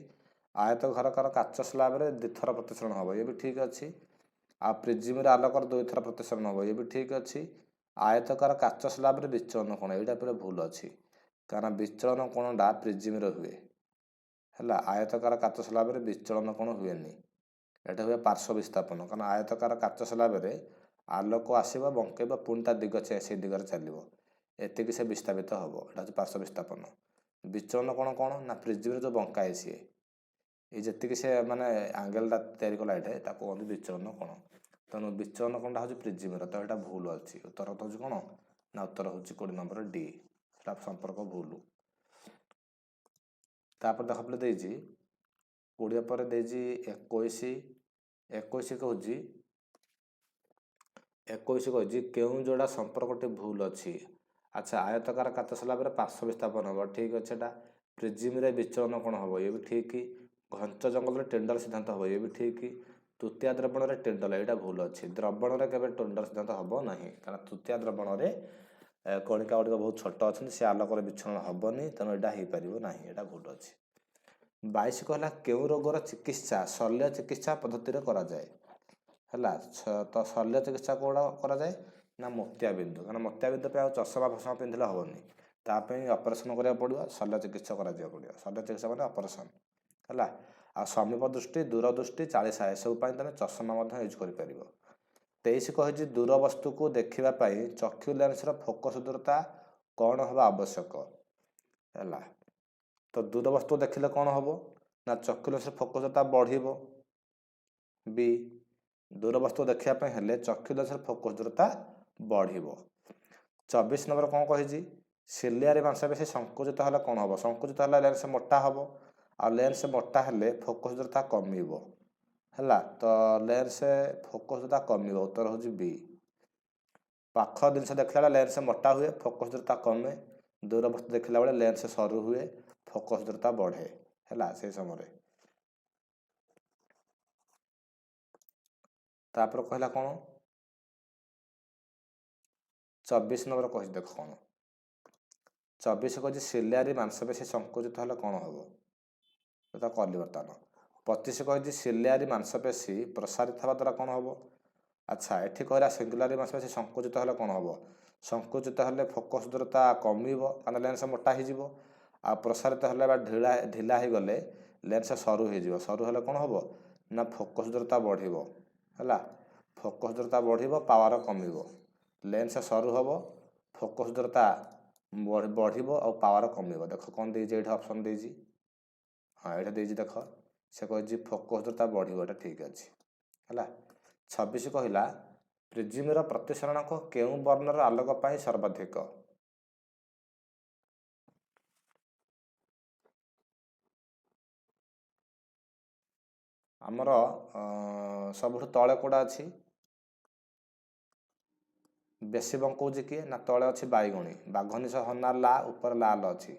ଆୟତ ଘରକାର କାଚ ସ୍ଲାବରେ ଦୁଇଥର ପ୍ରତିସରଣ ହେବ, ଇଏ ବି ଠିକ୍ ଅଛି। ଆଉ ପ୍ରିଜିମରେ ଆଲୋକର ଦୁଇଥର ପ୍ରତିସରଣ ହେବ, ଇଏ ବି ଠିକ୍ ଅଛି। ଆୟତକାର କାଚ ସ୍ଲାବରେ ବିଚଳନ କୋଣ, ଏଇଟା ପୁରା ଭୁଲ ଅଛି। କାରଣ ବିଚଳନ କୋଣଟା ପ୍ରିଜିମରେ ହୁଏ। ହେଲା, ଆୟତକାର କାଚ ସ୍ଲାବରେ ବିଚଳନ କୋଣ ହୁଏନି, ଏଇଟା ହୁଏ ପାର୍ଶ୍ୱ ବିସ୍ଥାପନ। କାରଣ ଆୟତକାର କାଚ ସ୍ଲାବରେ ଆଲୋକ ଆସିବ, ବଙ୍କେଇବ, ପୁଣି ତା ଦିଗ ସେଇ ଦିଗରେ ଚାଲିବ, ଏତିକି ସେ ବିସ୍ଥାପିତ ହେବ। ଏଇଟା ହେଉଛି ପାର୍ଶ୍ୱ ବିସ୍ଥାପନ। ବିଚଳନ କୋଣ କ'ଣ ନା ପ୍ରିଜିମରେ ଯେଉଁ ବଙ୍କାଏ ସିଏ। ଏଇ ଯେତିକି ସେ ମାନେ ଆଙ୍ଗେଲଟା ତିଆରି କଲା ଏଠି, ତାକୁ କୁହନ୍ତି ବିଚଳନ କୋଣ। ତେଣୁ ବିଚଳନ କୋଣଟା ହେଉଛି ପ୍ରିଜିମର, ତ ଏଇଟା ଭୁଲ ଅଛି। ଉତ୍ତର ହେଉଛି କ'ଣ ନା ଉତ୍ତର ହେଉଛି 20 ନମ୍ବର ଡି, ସେଟା ସମ୍ପର୍କ ଭୁଲ। ତାପରେ ଦେଖ ପିଲେ ଦେଇଛି 20 ପରେ ଦେଇଛି 21। 21 କହୁଛି, 21 କହିଛି କେଉଁ ଯୋଡ଼ା ସମ୍ପର୍କଟି ଭୁଲ ଅଛି। ଆଚ୍ଛା, ଆୟତକାର କାଚ ସରିଲା ପରେ ପାର୍ଶ୍ୱ ବିସ୍ଥାପନ ହେବ, ଠିକ୍ ଅଛି। ଏଟା ପ୍ରିଜିମରେ ବିଚଳନ କ'ଣ ହେବ, ଇଏ ବି ଠିକ୍। ଘଞ୍ଚ ଜଙ୍ଗଲରେ ଟେଣ୍ଡର ସିଦ୍ଧାନ୍ତ ହେବ, ଇଏ ବି ଠିକ୍। ତୃତୀୟ ଦ୍ରବଣରେ ଟେଣ୍ଡର, ଏଇଟା ଭୁଲ ଅଛି। ଦ୍ରବଣରେ କେବେ ଟେଣ୍ଡର ସିଦ୍ଧାନ୍ତ ହେବ ନାହିଁ, କାରଣ ତୃତୀୟ ଦ୍ରବଣରେ କଣିକା ଗୁଡ଼ିକ ବହୁତ ଛୋଟ ଅଛନ୍ତି, ସେ ଆଲୋକର ବିଚ୍ଛୁରଣ ହେବନି, ତେଣୁ ଏଇଟା ହେଇପାରିବ ନାହିଁ, ଏଇଟା ଭୁଲ ଅଛି। 22 କହିଲା କେଉଁ ରୋଗର ଚିକିତ୍ସା ଶଲ୍ୟ ଚିକିତ୍ସା ପଦ୍ଧତିରେ କରାଯାଏ। ହେଲା, ତ ଶଲ୍ୟ ଚିକିତ୍ସା କେଉଁଟା କରାଯାଏ ନା ମୋତିଆବିନ୍ଦୁ, କାରଣ ମୋତିଆବିନ୍ଦୁ ପାଇଁ ଆଉ ଚଷମା ଫସମା ପିନ୍ଧିଲେ ହେବନି, ତା ପାଇଁ ଅପରେସନ୍ କରିବାକୁ ପଡ଼ିବ, ଶଲ୍ୟ ଚିକିତ୍ସା କରାଯିବାକୁ ପଡ଼ିବ। ଶଲ୍ୟ ଚିକିତ୍ସା ମାନେ ଅପରେସନ୍। ହେଲା, ଆଉ ସମୀପ ଦୃଷ୍ଟି, ଦୂରଦୃଷ୍ଟି, ଚାଳିଶା ଏସବୁ ପାଇଁ ତୁମେ ଚଷମା ମଧ୍ୟ ୟୁଜ୍ କରିପାରିବ। 23 କହିଛି ଦୂର ବସ୍ତୁକୁ ଦେଖିବା ପାଇଁ ଚକ୍ଷୁ ଲେନ୍ସର ଫୋକସ୍ ଦୂରତା କ'ଣ ହେବା ଆବଶ୍ୟକ। ହେଲା, ତ ଦୂର ବସ୍ତୁ ଦେଖିଲେ କ'ଣ ହେବ ନା ଚକ୍ଷୁ ଲେନ୍ସର ଫୋକସ୍ ଦୂରତା ବଢ଼ିବ। ବି ଦୂର ବସ୍ତୁ ଦେଖିବା ପାଇଁ ହେଲେ ଚକ୍ଷୁ ଲେନ୍ସର ଫୋକସ୍ ଦୂରତା ବଢ଼ିବ। 24 ନମ୍ବର କ'ଣ କହିଛି, ସିଲିଆରୀ ମାଂସପେଶୀ ସଂକୁଚିତ ହେଲେ କ'ଣ ହେବ? ସଂକୁଚିତ ହେଲେ ଲେନ୍ସ ମୋଟା ହେବ, ଆଉ ଲେନ୍ସ ମୋଟା ହେଲେ ଫୋକସ୍ ଦୂରତା କମିବ। ହେଲା, ତ ଲେନ୍ସ ଫୋକସ୍ ଦୂରତା କମିବ, ଉତ୍ତର ହେଉଛି ବି। ପାଖ ଜିନିଷ ଦେଖିଲା ବେଳେ ଲେନ୍ସ ମୋଟା ହୁଏ, ଫୋକସ୍ ଦୂରତା କମେ। ଦୂର ବସ୍ତୁ ଦେଖିଲା ବେଳେ ଲେନ୍ସ ସରୁ ହୁଏ, ଫୋକସ୍ ଦୂରତା ବଢ଼େ। ହେଲା, ସେଇ ସମୟରେ। ତାପରେ କହିଲା କ'ଣ 24 ନମ୍ବର କହିଛି ଦେଖ କ'ଣ 24 କହିଛି ସିଲିଆରୀ ମାଂସପେଶୀ ସଂକୁଚିତ ହେଲେ କ'ଣ ହେବ, ଏଟା କଲି ବର୍ତ୍ତମାନ। 25 କହିଛି ସିଲିଆରୀ ମାଂସପେଶୀ ପ୍ରସାରିତ ହେବା ଦ୍ୱାରା କ'ଣ ହେବ। ଆଚ୍ଛା, ଏଠି କହିଲା ସିଙ୍ଗୁଲାରୀ ମାଂସପେଶୀ ସଂକୁଚିତ ହେଲେ କ'ଣ ହେବ? ସଂକୁଚିତ ହେଲେ ଫୋକସ୍ ଦୂରତା କମିବ, କାରଣ ଲେନ୍ସ ମୋଟା ହେଇଯିବ। ଆଉ ପ୍ରସାରିତ ହେଲେ ବା ଢିଲା ହେଇଗଲେ ଲେନ୍ସ ସରୁ ହେଇଯିବ। ସରୁ ହେଲେ କ'ଣ ହେବ ନା ଫୋକସ୍ ଦୂରତା ବଢ଼ିବ। ହେଲା, ଫୋକସ୍ ଦୂରତା ବଢ଼ିବ, ପାୱାର କମିବ। ଲେନ୍ସ ସରୁ ହେବ, ଫୋକସ୍ ଦୂରତା ବଢ଼ିବ ଆଉ ପାୱାର କମିବ। ଦେଖ କ'ଣ ଦେଇଛି ଏଇଠି, ଅପସନ୍ ଦେଇଛି, ହଁ ଏଇଟା ଦେଇଛି ଦେଖ, ସେ କହିଛି ଫୋକସ୍ ଦୂରତା ବଢ଼ିବ, ଏଇଟା ଠିକ୍ ଅଛି। ହେଲା, 26 କହିଲା ପ୍ରିଜିମର ପ୍ରତିସରଣକ କେଉଁ ବର୍ଣ୍ଣର ଆଲୋକ ପାଇଁ ସର୍ବାଧିକ? ଆମର ସବୁଠୁ ତଳେ କେଉଁଟା ଅଛି? ବେଶୀ ବଙ୍କଉଛି କିଏ ନା ତଳେ ଅଛି ବାଇଗଣୀ, ବାଘନିଶ ହନା ଲା, ଉପରେ ଲାଲ ଅଛି,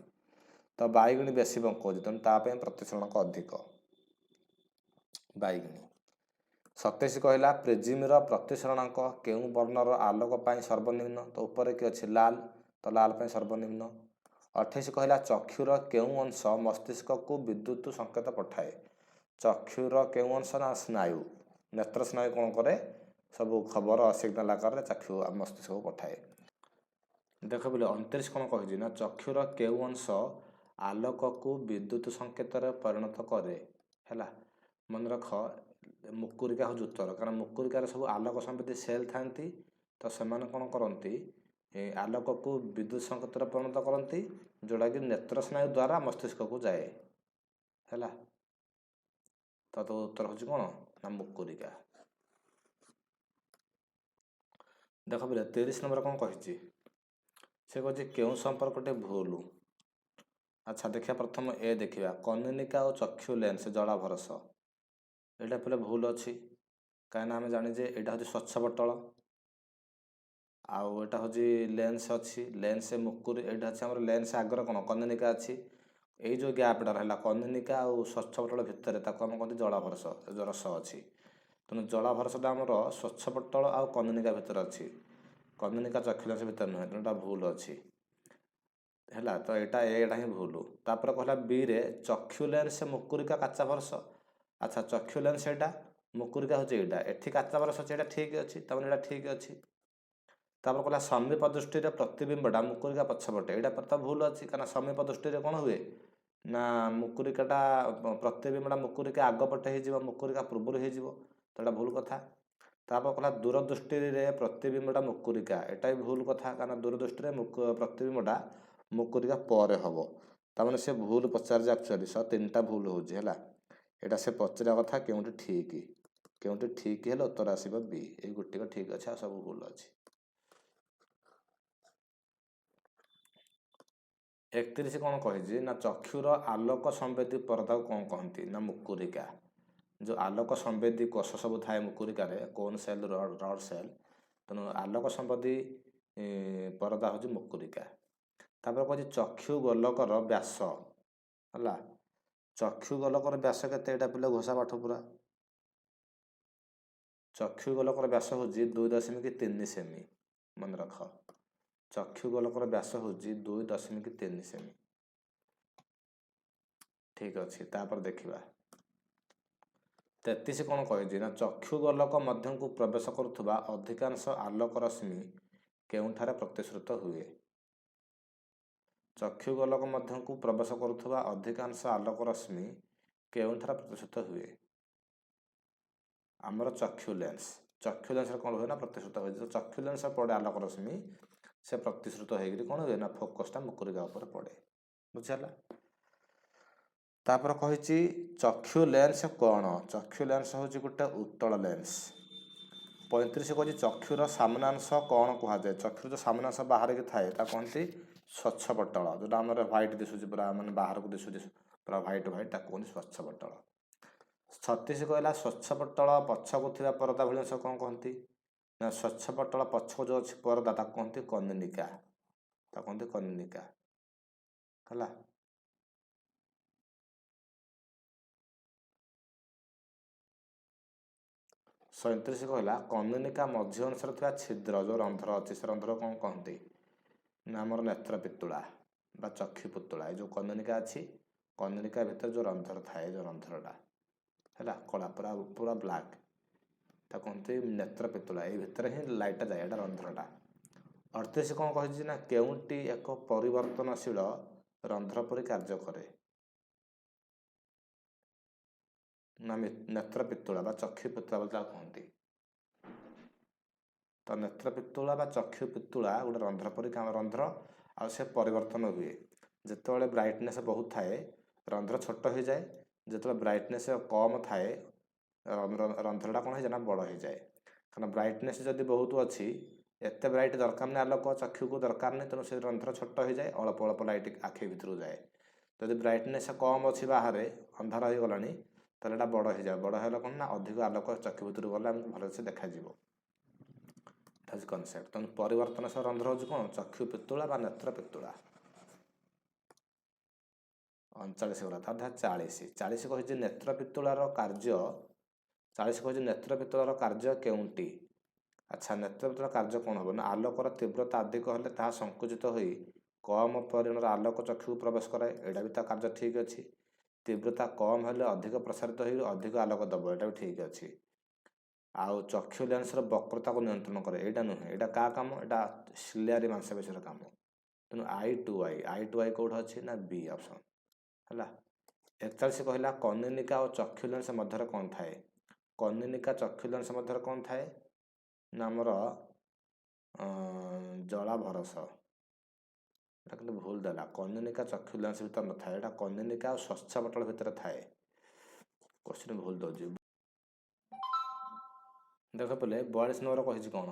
ତ ବାଇଗଣୀ ବେଶୀ ବଙ୍କଉଛି, ତେଣୁ ତା ପାଇଁ ପ୍ରତିସରଣକ ଅଧିକ ବାଇଗଣୀ। 27 କହିଲା ପ୍ରିଜିମର ପ୍ରତିସରଣାଙ୍କ କେଉଁ ବର୍ଣ୍ଣର ଆଲୋକ ପାଇଁ ସର୍ବନିମ୍ନ? ତ ଉପରେ କିଏ ଅଛି? ଲାଲ, ତ ଲାଲ ପାଇଁ ସର୍ବନିମ୍ନ। 28 କହିଲା ଚକ୍ଷୁର କେଉଁ ଅଂଶ ମସ୍ତିଷ୍କକୁ ବିଦ୍ୟୁତ ସଂକେତ ପଠାଏ? ଚକ୍ଷୁର କେଉଁ ଅଂଶ ନା ସ୍ନାୟୁ, ନେତ୍ର ସ୍ନାୟୁ କ'ଣ କରେ ସବୁ ଖବର ସିଗ୍ନାଲ ଆକାରରେ ଚକ୍ଷୁ ମସ୍ତିଷ୍କକୁ ପଠାଏ। ଦେଖ ବୋଲେ 29 କ'ଣ କହିଛି ନା ଚକ୍ଷୁର କେଉଁ ଅଂଶ ଆଲୋକକୁ ବିଦ୍ୟୁତ ସଂକେତରେ ପରିଣତ କରେ? ହେଲା, ମନେ ରଖ ମୁକୁରିକା ହେଉଛି ଉତ୍ତର, କାରଣ ମୁକୁରିକାରେ ସବୁ ଆଲୋକ ସମ୍ବେଦୀ ସେଲ୍ ଥାନ୍ତି, ତ ସେମାନେ କ'ଣ କରନ୍ତି ଆଲୋକକୁ ବିଦ୍ୟୁତ ସଂକେତରେ ପରିଣତ କରନ୍ତି, ଯେଉଁଟାକି ନେତ୍ର ସ୍ନାୟୁ ଦ୍ୱାରା ମସ୍ତିଷ୍କକୁ ଯାଏ। ହେଲା, ତ ଉତ୍ତର ହେଉଛି କ'ଣ ନା ମୁକୁରିକା। ଦେଖ ପିଲା 30 ନମ୍ବର କ'ଣ କହିଛି, ସେ କହିଛି କେଉଁ ସମ୍ପର୍କଟି ଭୁଲ। ଆଚ୍ଛା ଦେଖିବା ପ୍ରଥମ ଏ ଦେଖିବା, କନିନିକା ଓ ଚକ୍ଷୁ ଲେନ୍ସ ଜଳାଭରସ, ଏଇଟା ପିଲା ଭୁଲ ଅଛି, କାହିଁକିନା ଆମେ ଜାଣିଛେ ଏଇଟା ହେଉଛି ସ୍ୱଚ୍ଛ ପଟଳ, ଆଉ ଏଇଟା ହେଉଛି ଲେନ୍ସ ଅଛି, ଲେନ୍ସ ମୁକୁରି, ଏଇଟା ଅଛି ଆମର ଲେନ୍ସ ଆଗରେ କ'ଣ କନିନିକା ଅଛି, ଏଇ ଯେଉଁ ଗ୍ୟାପ୍ଟା ରହିଲା କନିନିକା ଆଉ ସ୍ୱଚ୍ଛ ପଟଳ ଭିତରେ ତାକୁ ଆମେ କହନ୍ତି ଜଳାଭରସ, ରସ ଅଛି। ତେଣୁ ଜଳାଭରସଟା ଆମର ସ୍ୱଚ୍ଛ ପଟଳ ଆଉ କନିନିକା ଭିତରେ ଅଛି, କନିନିକା ଚକ୍ଷୁ ଲେନ୍ସ ଭିତରେ ନୁହେଁ, ତେଣୁ ଏଇଟା ଭୁଲ ଅଛି। ହେଲା, ତ ଏଇଟା ହିଁ ଭୁଲ। ତାପରେ କହିଲା ବିରେ ଚକ୍ଷୁ ଲେନ୍ସ ମୁକୁରିକା କାଚାଭରସ। ଆଚ୍ଛା, ଚକ୍ଷୁ ଲେନ୍ସ ଏଇଟା, ମୁକୁରିକା ହେଉଛି ଏଇଟା, ଏଠି କାଚାଭରସ ଅଛି, ଏଇଟା ଠିକ୍ ଅଛି, ତାମାନେ ଏଇଟା ଠିକ୍ ଅଛି। ତାପରେ କହିଲା ସମୀପ ଦୃଷ୍ଟିରେ ପ୍ରତିବିମ୍ବଟା ମୁକୁରିକା ପଛପଟେ, ଏଇଟା ତ ଭୁଲ ଅଛି, କାରଣ ସମୀପ ଦୃଷ୍ଟିରେ କ'ଣ ହୁଏ ନା ମୁକୁରିକାଟା ପ୍ରତିବିମ୍ବଟା ମୁକୁରିକା ଆଗ ପଟେ ହେଇଯିବ, ମୁକୁରିକା ପୂର୍ବରୁ ହେଇଯିବ, ତ ଏଇଟା ଭୁଲ କଥା। ତାପରେ କହିଲା ଦୂରଦୃଷ୍ଟିରେ ପ୍ରତିବିମ୍ବଟା ମୁକୁରିକା, ଏଇଟା ବି ଭୁଲ କଥା, କାରଣ ଦୂରଦୃଷ୍ଟିରେ ପ୍ରତିବିମ୍ବଟା ମୁକୁରିକା ପରେ ହେବ, ତାମାନେ ସେ ଭୁଲ ପଚାରିଛି ଆକ୍ଚୁଆଲି, 3ଟା ଭୁଲ ହେଉଛି। ହେଲା, ଏଇଟା ସେ ପଚାରିବା କଥା କେଉଁଠି ଠିକ୍, କେଉଁଠି ଠିକ୍ ହେଲେ ଉତ୍ତର ଆସିବ ବି। ଏଇ ଗୋଟିକ ଠିକ୍ ଅଛି, ଆଉ ସବୁ ଭୁଲ ଅଛି। 31 କ'ଣ କହିଛି ନା ଚକ୍ଷୁର ଆଲୋକ ସମ୍ବେଦୀ ପରଦାକୁ କ'ଣ କହନ୍ତି ନା ମୁକୁରିକା। ଯେଉଁ ଆଲୋକ ସମ୍ବେଦୀ କୋଷ ସବୁ ଥାଏ ମୁକୁରିକାରେ, କୋନ୍ ସେଲ୍, ରଡ୍ ସେଲ୍, ତେଣୁ ଆଲୋକ ସମ୍ବେଦୀ ପରଦା ହେଉଛି ମୁକୁରିକା। ତାପରେ କହୁଛି ଚକ୍ଷୁ ଗୋଲକର ବ୍ୟାସ, ହେଲା ଚକ୍ଷୁ ଗୋଲକର ବ୍ୟାସ କେତେ? ଏଇଟା ପିଲା ଘୋଷା ପାଠ ପୁରା। ଚକ୍ଷୁ ଗୋଲକର ବ୍ୟାସ ହେଉଛି 2.3 ସେମି, ମନେ ରଖ। ଚକ୍ଷୁ ଗୋଲକର ବ୍ୟାସ ହେଉଛି 2.3 ସେମି। ଠିକ୍ ଅଛି, ତାପରେ ଦେଖିବା 33 କ'ଣ କହିଛି ନା ଚକ୍ଷୁ ଗୋଲକ ମଧ୍ୟକୁ ପ୍ରବେଶ କରୁଥିବା ଅଧିକାଂଶ ଆଲୋକ ରଶ୍ମି କେଉଁଠାରେ ପ୍ରତିଶ୍ରୁତ ହୁଏ? ଚକ୍ଷୁ ଗୋଲକ ମଧ୍ୟକୁ ପ୍ରବେଶ କରୁଥିବା ଅଧିକାଂଶ ଆଲୋକ ରଶ୍ମି କେଉଁଠାରେ ପ୍ରତିଶ୍ରୁତ ହୁଏ? ଆମର ଚକ୍ଷୁ ଲେନ୍ସ। ଚକ୍ଷୁ ଲେନ୍ସରେ କ'ଣ ହୁଏ ନା ପ୍ରତିଶ୍ରୁତ ହୁଏ। ଯେତେବେଳେ ଚକ୍ଷୁ ଲେନ୍ସ ପଡ଼େ ଆଲୋକ ରଶ୍ମି, ସେ ପ୍ରତିଶ୍ରୁତ ହେଇକିରି କ'ଣ ହୁଏ ନା ଫୋକସ୍ଟା ମୁକୁରିକା ଉପରେ ପଡ଼େ। ବୁଝିହେଲା? ତାପରେ କହିଛି ଚକ୍ଷୁ ଲେନ୍ସ କ'ଣ? ଚକ୍ଷୁ ଲେନ୍ସ ହେଉଛି ଗୋଟେ ଉତ୍ତଳ ଲେନ୍ସ। 35 କହିଛି ଚକ୍ଷୁର ସାମ୍ନାଂଶ କ'ଣ କୁହାଯାଏ? ଚକ୍ଷୁର ଯେଉଁ ସାମ୍ନାଂଶ ବାହାରିକି ଥାଏ ତାକୁ କହନ୍ତି ସ୍ୱଚ୍ଛ ପଟଳ। ଯେଉଁଟା ଆମର ହ୍ୱାଇଟ୍ ଦିଶୁଛି ପୁରା, ମାନେ ବାହାରକୁ ଦିଶୁଛି ପୁରା ହ୍ୱାଇଟ୍ ହ୍ୱାଇଟ୍, ତାକୁ କୁହନ୍ତି ସ୍ୱଚ୍ଛ ପଟଳ। 36 କହିଲା ସ୍ୱଚ୍ଛ ପଟଳ ପଛକୁ ଥିବା ପରଦା ଭଳି ଅଂଶ କ'ଣ କହନ୍ତି ନା ସ୍ୱଚ୍ଛ ପଟଳ ପଛକୁ ଯେଉଁ ଅଛି ପରଦା ତାକୁ କୁହନ୍ତି କନିନିକା, ତାକୁ କୁହନ୍ତି କନିନିକା। ହେଲା, 37 କହିଲା କନିନିକା ମଝି ଅଂଶରେ ଥିବା ଛିଦ୍ର ଯେଉଁ ରନ୍ଧ୍ର ଅଛି ସେ ରନ୍ଧ୍ର କ'ଣ କହନ୍ତି ନା ଆମର ନେତ୍ର ପିତୁଳା ବା ଚକ୍ଷୁ ପୁତୁଳା। ଏ ଯେଉଁ କନିନିକା ଅଛି କନିନିକା ଭିତରେ ଯେଉଁ ରନ୍ଧ୍ର ଥାଏ, ଯେଉଁ ରନ୍ଧ୍ରଟା ହେଲା କଳା ପୁରା ପୁରା ବ୍ଲାକ୍, ତାକୁ କୁହନ୍ତି ନେତ୍ର ପିତୁଳା। ଏଇ ଭିତରେ ହିଁ ଲାଇଟ୍ଟା ଯାଏ, ଏଇଟା ରନ୍ଧ୍ରଟା। 38 କ'ଣ କହିଛି ନା କେଉଁଟି ଏକ ପରିବର୍ତ୍ତନଶୀଳ ରନ୍ଧ୍ର ପରି କାର୍ଯ୍ୟ କରେ ନା ନେତ୍ର ପିତୁଳା ବା ଚକ୍ଷୁ ପିତୁଳା ବୋଲି ତାକୁ କୁହନ୍ତି। ତ ନେତ୍ର ପିତୁଳା ବା ଚକ୍ଷୁ ପିତୁଳା ଗୋଟେ ରନ୍ଧ୍ର ପରି କାମ, ରନ୍ଧ୍ର, ଆଉ ସେ ପରିବର୍ତ୍ତନ ହୁଏ। ଯେତେବେଳେ ବ୍ରାଇଟନେସ୍ ବହୁତ ଥାଏ ରନ୍ଧ୍ର ଛୋଟ ହେଇଯାଏ, ଯେତେବେଳେ ବ୍ରାଇଟନେସ୍ କମ୍ ଥାଏ ରନ୍ଧ୍ରଟା କ'ଣ ହେଇଯାଏ ନା ବଡ଼ ହେଇଯାଏ। କାରଣ ବ୍ରାଇଟନେସ୍ ଯଦି ବହୁତ ଅଛି, ଏତେ ବ୍ରାଇଟ୍ ଦରକାର ନାହିଁ, ଆଲୋକ ଚକ୍ଷୁକୁ ଦରକାର ନାହିଁ, ତେଣୁ ସେ ରନ୍ଧ୍ର ଛୋଟ ହେଇଯାଏ, ଅଳ୍ପ ଅଳ୍ପ ଲାଇଟ୍ ଆଖି ଭିତରକୁ ଯାଏ। ଯଦି ବ୍ରାଇଟନେସ୍ କମ୍ ଅଛି, ବାହାରେ ଅନ୍ଧାର ହେଇଗଲାଣି, ତାହେଲେ ଏଇଟା ବଡ଼ ହେଇଯାଏ। ବଡ଼ ହେଲେ କ'ଣ ନା ଅଧିକ ଆଲୋକ ଚକ୍ଷୁ ଭିତରକୁ ଗଲେ ଆମକୁ ଭଲସେ ଦେଖାଯିବ। ଏଟା ହେଉଛି କନସେପ୍ଟ। ତେଣୁ ପରିବର୍ତ୍ତନଶୀଳ ରନ୍ଧ୍ର ହେଉଛି କ'ଣ? ଚକ୍ଷୁ ପିତୁଳା ବା ନେତ୍ର ପିତୁଳା। 39 ଗଲା, ତା ଦେହ 40। 40 କହିଛି ନେତ୍ର ପିତୁଳାର କାର୍ଯ୍ୟ, 40 କହିଛି ନେତ୍ର ପିତୁଳାର କାର୍ଯ୍ୟ କେଉଁଟି? ଆଚ୍ଛା, ନେତ୍ର ପିତୁଳାର କାର୍ଯ୍ୟ କ'ଣ ହେବ ନା ଆଲୋକର ତୀବ୍ରତା ଅଧିକ ହେଲେ ତାହା ସଂକୁଚିତ ହୋଇ କମ୍ ପରିମାଣର ଆଲୋକ ଚକ୍ଷୁକୁ ପ୍ରବେଶ କରାଏ, ଏଇଟା ବି ତା କାର୍ଯ୍ୟ ଠିକ୍ ଅଛି। ତୀବ୍ରତା କମ୍ ହେଲେ ଅଧିକ ପ୍ରସାରିତ ହୋଇ ଅଧିକ ଆଲୋକ ଦେବ, ଏଇଟା ବି ଠିକ୍ ଅଛି। ଆଉ ଚକ୍ଷୁ ଲେନ୍ସର ବକ୍ରତାକୁ ନିୟନ୍ତ୍ରଣ କରେ, ଏଇଟା ନୁହେଁ, ଏଇଟା କାହା କାମ? ଏଇଟା ସିଲିଆରୀ ମାଂସପେଶୀର କାମ। ତେଣୁ eye to eye, eye to eye କେଉଁଠି ଅଛି ନା ବି ଅପସନ୍। ହେଲା, 41 କହିଲା କନିନିକା ଓ ଚକ୍ଷୁ ଲେନ୍ସ ମଧ୍ୟରେ କ'ଣ ଥାଏ? କନିନିକା ଚକ୍ଷୁ ଲେନ୍ସ ମଧ୍ୟରେ କ'ଣ ଥାଏ ନା ଆମର ଜଳାଭରସ। ଏଟା କିନ୍ତୁ ଭୁଲ ଦେଲା, କନିନିକା ଚକ୍ଷୁ ଲେନ୍ସ ଭିତରେ ନଥାଏ, ଏଇଟା କନିନିକା ଆଉ ସ୍ୱଚ୍ଛ ପଟଳ ଭିତରେ ଥାଏ। କୋଶ୍ଚିନ୍ ଭୁଲ ଦେଉଛି। ଦେଖ ପିଲେ, 42 ନମ୍ବର କହିଛି କ'ଣ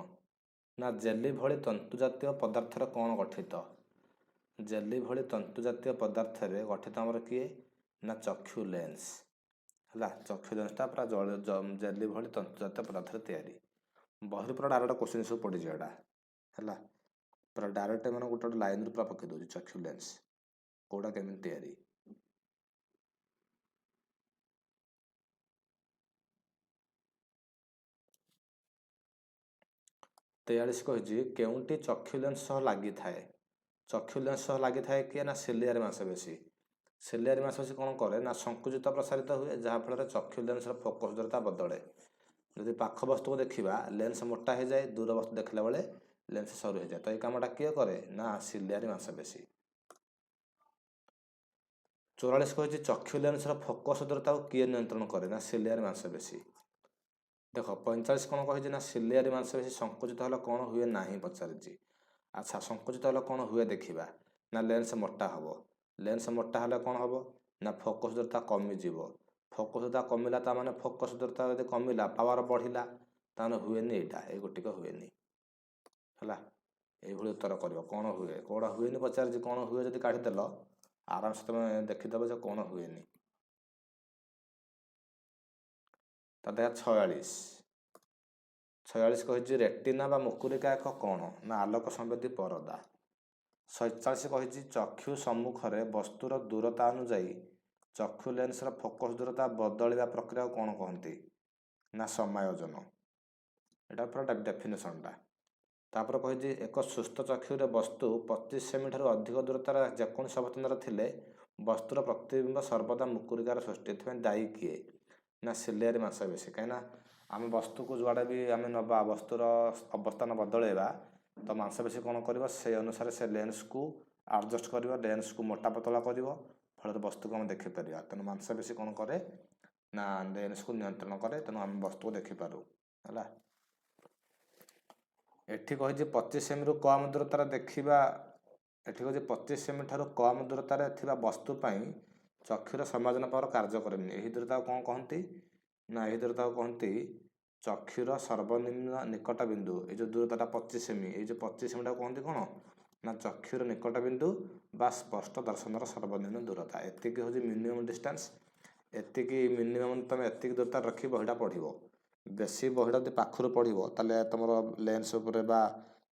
ନା ଜେଲି ଭଳି ତନ୍ତୁ ଜାତୀୟ ପଦାର୍ଥରେ କ'ଣ ଗଠିତ? ଜେଲି ଭଳି ତନ୍ତୁ ଜାତୀୟ ପଦାର୍ଥରେ ଗଠିତ ଆମର କିଏ ନା ଚକ୍ଷୁ ଲେନ୍ସ। ହେଲା, ଚକ୍ଷୁ ଲେନ୍ସଟା ପୁରା ଜେଲି ଭଳି ତନ୍ତୁ ଜାତୀୟ ପଦାର୍ଥରେ ତିଆରି। ବହିରୁ ପୁରା ଡାଇରେକ୍ଟ କୋଶ୍ଚିନ୍ ସବୁ ପଡ଼ିଛି ଏଇଟା। ହେଲା, ପୁରା ଡାଇରେକ୍ଟ ମାନେ ଗୋଟେ ଗୋଟେ ଲାଇନ୍ରୁ ପୁରା ପକେଇ ଦେଉଛି ଚକ୍ଷୁ ଲେନ୍ସ କେଉଁଟା କେମିତି ତିଆରି। 43 କହିଛି କେଉଁଟି ଚକ୍ଷୁ ଲେନ୍ସ ସହ ଲାଗିଥାଏ? ଚକ୍ଷୁ ଲେନ୍ସ ସହ ଲାଗିଥାଏ କିଏ ନା ସିଲିଆରୀ ମାଂସପେଶୀ। ସିଲିଆରୀ ମାଂସପେଶୀ କ'ଣ କରେ ନା ସଂକୁଚିତ ପ୍ରସାରିତ ହୁଏ, ଯାହାଫଳରେ ଚକ୍ଷୁ ଲେନ୍ସର ଫୋକସ୍ ଦୂରତା ବଦଳେ। ଯଦି ପାଖ ବସ୍ତୁକୁ ଦେଖିବା ଲେନ୍ସ ମୋଟା ହେଇଯାଏ, ଦୂର ବସ୍ତୁ ଦେଖିଲା ବେଳେ ଲେନ୍ସ ସରୁ ହେଇଯାଏ। ତ ଏଇ କାମଟା କିଏ କରେ ନା ସିଲିଆରୀ ମାଂସପେଶୀ। 44 କହିଛି ଚକ୍ଷୁ ଲେନ୍ସର ଫୋକସ୍ ଦୂରତାକୁ କିଏ ନିୟନ୍ତ୍ରଣ କରେ ନା ସିଲିଆରୀ ମାଂସପେଶୀ। ଦେଖ 45 କ'ଣ କହିଛି ନା ସିଲିଆରୀ ମାଂସପେଶୀ ସଂକୁଚିତ ହେଲେ କ'ଣ ହୁଏ ନାହିଁ ପଚାରିଛି। ଆଚ୍ଛା, ସଂକୁଚିତ ହେଲେ କ'ଣ ହୁଏ ଦେଖିବା ନା ଲେନ୍ସ ମୋଟା ହେବ। ଲେନ୍ସ ମୋଟା ହେଲେ କ'ଣ ହେବ ନା ଫୋକସ୍ ଦୂରତା କମିଯିବ। ଫୋକସ୍ ଦୂରତା କମିଲା, ତା ମାନେ ଫୋକସ୍ ଦୂରତା ଯଦି କମିଲା ପାୱାର ବଢ଼ିଲା, ତାହେଲେ ହୁଏନି ଏଇଟା, ଏଇ ଗୋଟିକ ହୁଏନି। ହେଲା, ଏଇଭଳି ଉତ୍ତର କରିବ। କ'ଣ ହୁଏ, କ'ଣ ହୁଏନି ପଚାରିଛି, କ'ଣ ହୁଏ ଯଦି କାଢ଼ିଦେଲ ଆରାମସେ ତୁମେ ଦେଖିଦେବ ଯେ କ'ଣ ହୁଏନି। ତା ଦେଖା 46, 46 କହିଛି ରେଟିନା ବା ମୁକୁରିକା ଏକ କ'ଣ ନା ଆଲୋକ ସମ୍ବେଦୀ ପରଦା। 47 କହିଛି ଚକ୍ଷୁ ସମ୍ମୁଖରେ ବସ୍ତୁର ଦୂରତା ଅନୁଯାୟୀ ଚକ୍ଷୁ ଲେନ୍ସର ଫୋକସ୍ ଦୂରତା ବଦଳିବା ପ୍ରକ୍ରିୟାକୁ କ'ଣ କହନ୍ତି ନା ସମାୟୋଜନ। ଏଇଟା ପୁରା ଡେଫିନେସନଟା। ତାପରେ କହିଛି ଏକ ସୁସ୍ଥ ଚକ୍ଷୁରେ ବସ୍ତୁ 25 ସେମି ଠାରୁ ଅଧିକ ଦୂରତାର ଯେକୌଣସି ଅବସ୍ଥାନରେ ଥିଲେ ବସ୍ତୁର ପ୍ରତିବିମ୍ବ ସର୍ବଦା ମୁକୁରିକାର ସୃଷ୍ଟି, ଏଥିପାଇଁ ଦାୟୀ କିଏ ନା ସିଲିଆରୀ ମାଂସପେଶୀ। କାହିଁକିନା ଆମେ ବସ୍ତୁକୁ ଯୁଆଡ଼େ ବି ଆମେ ନେବା, ବସ୍ତୁର ଅବସ୍ଥାନ ବଦଳେଇବା, ତ ମାଂସପେଶୀ କ'ଣ କରିବ ସେଇ ଅନୁସାରେ ସେ ଲେନ୍ସକୁ ଆଡ଼ଜଷ୍ଟ କରିବ, ଲେନ୍ସକୁ ମୋଟା ପତଳା କରିବ, ଫଳରେ ବସ୍ତୁକୁ ଆମେ ଦେଖିପାରିବା। ତେଣୁ ମାଂସପେଶୀ କ'ଣ କରେ ନା ଲେନ୍ସକୁ ନିୟନ୍ତ୍ରଣ କରେ, ତେଣୁ ଆମେ ବସ୍ତୁକୁ ଦେଖିପାରୁ। ହେଲା, ଏଠି କହିଛି 25 ସେମିରୁ କମ୍ ଦୂରତାରେ ଦେଖିବା, ଏଠି କହିଛି 25 ସେମି ଠାରୁ କମ୍ ଦୂରତାରେ ଥିବା ବସ୍ତୁ ପାଇଁ ଚକ୍ଷୁର ସମାଯୋଜନ ପାୱାର କାର୍ଯ୍ୟ କରେନି। ଏହି ଦୂରତାକୁ କ'ଣ କହନ୍ତି ନା ଏହି ଦୂରତାକୁ କହନ୍ତି ଚକ୍ଷୁର ସର୍ବନିମ୍ନ ନିକଟ ବିନ୍ଦୁ। ଏଇ ଯେଉଁ ଦୂରତାଟା 25 ସେମି, ଏଇ ଯେଉଁ 25 ସେମିଟାକୁ କହନ୍ତି କ'ଣ ନା ଚକ୍ଷୁର ନିକଟ ବିନ୍ଦୁ ବା ସ୍ପଷ୍ଟ ଦର୍ଶନର ସର୍ବନିମ୍ନ ଦୂରତା। ଏତିକି ହେଉଛି ମିନିମମ୍ ଡିଷ୍ଟାନ୍ସ, ଏତିକି ମିନିମମ୍ ତୁମେ ଏତିକି ଦୂରତା ରଖି ବହିଟା ପଢ଼ିବ। ବେଶୀ ବହିଟା ଯଦି ପାଖରୁ ପଢ଼ିବ ତାହେଲେ ତୁମର ଲେନ୍ସ ଉପରେ ବା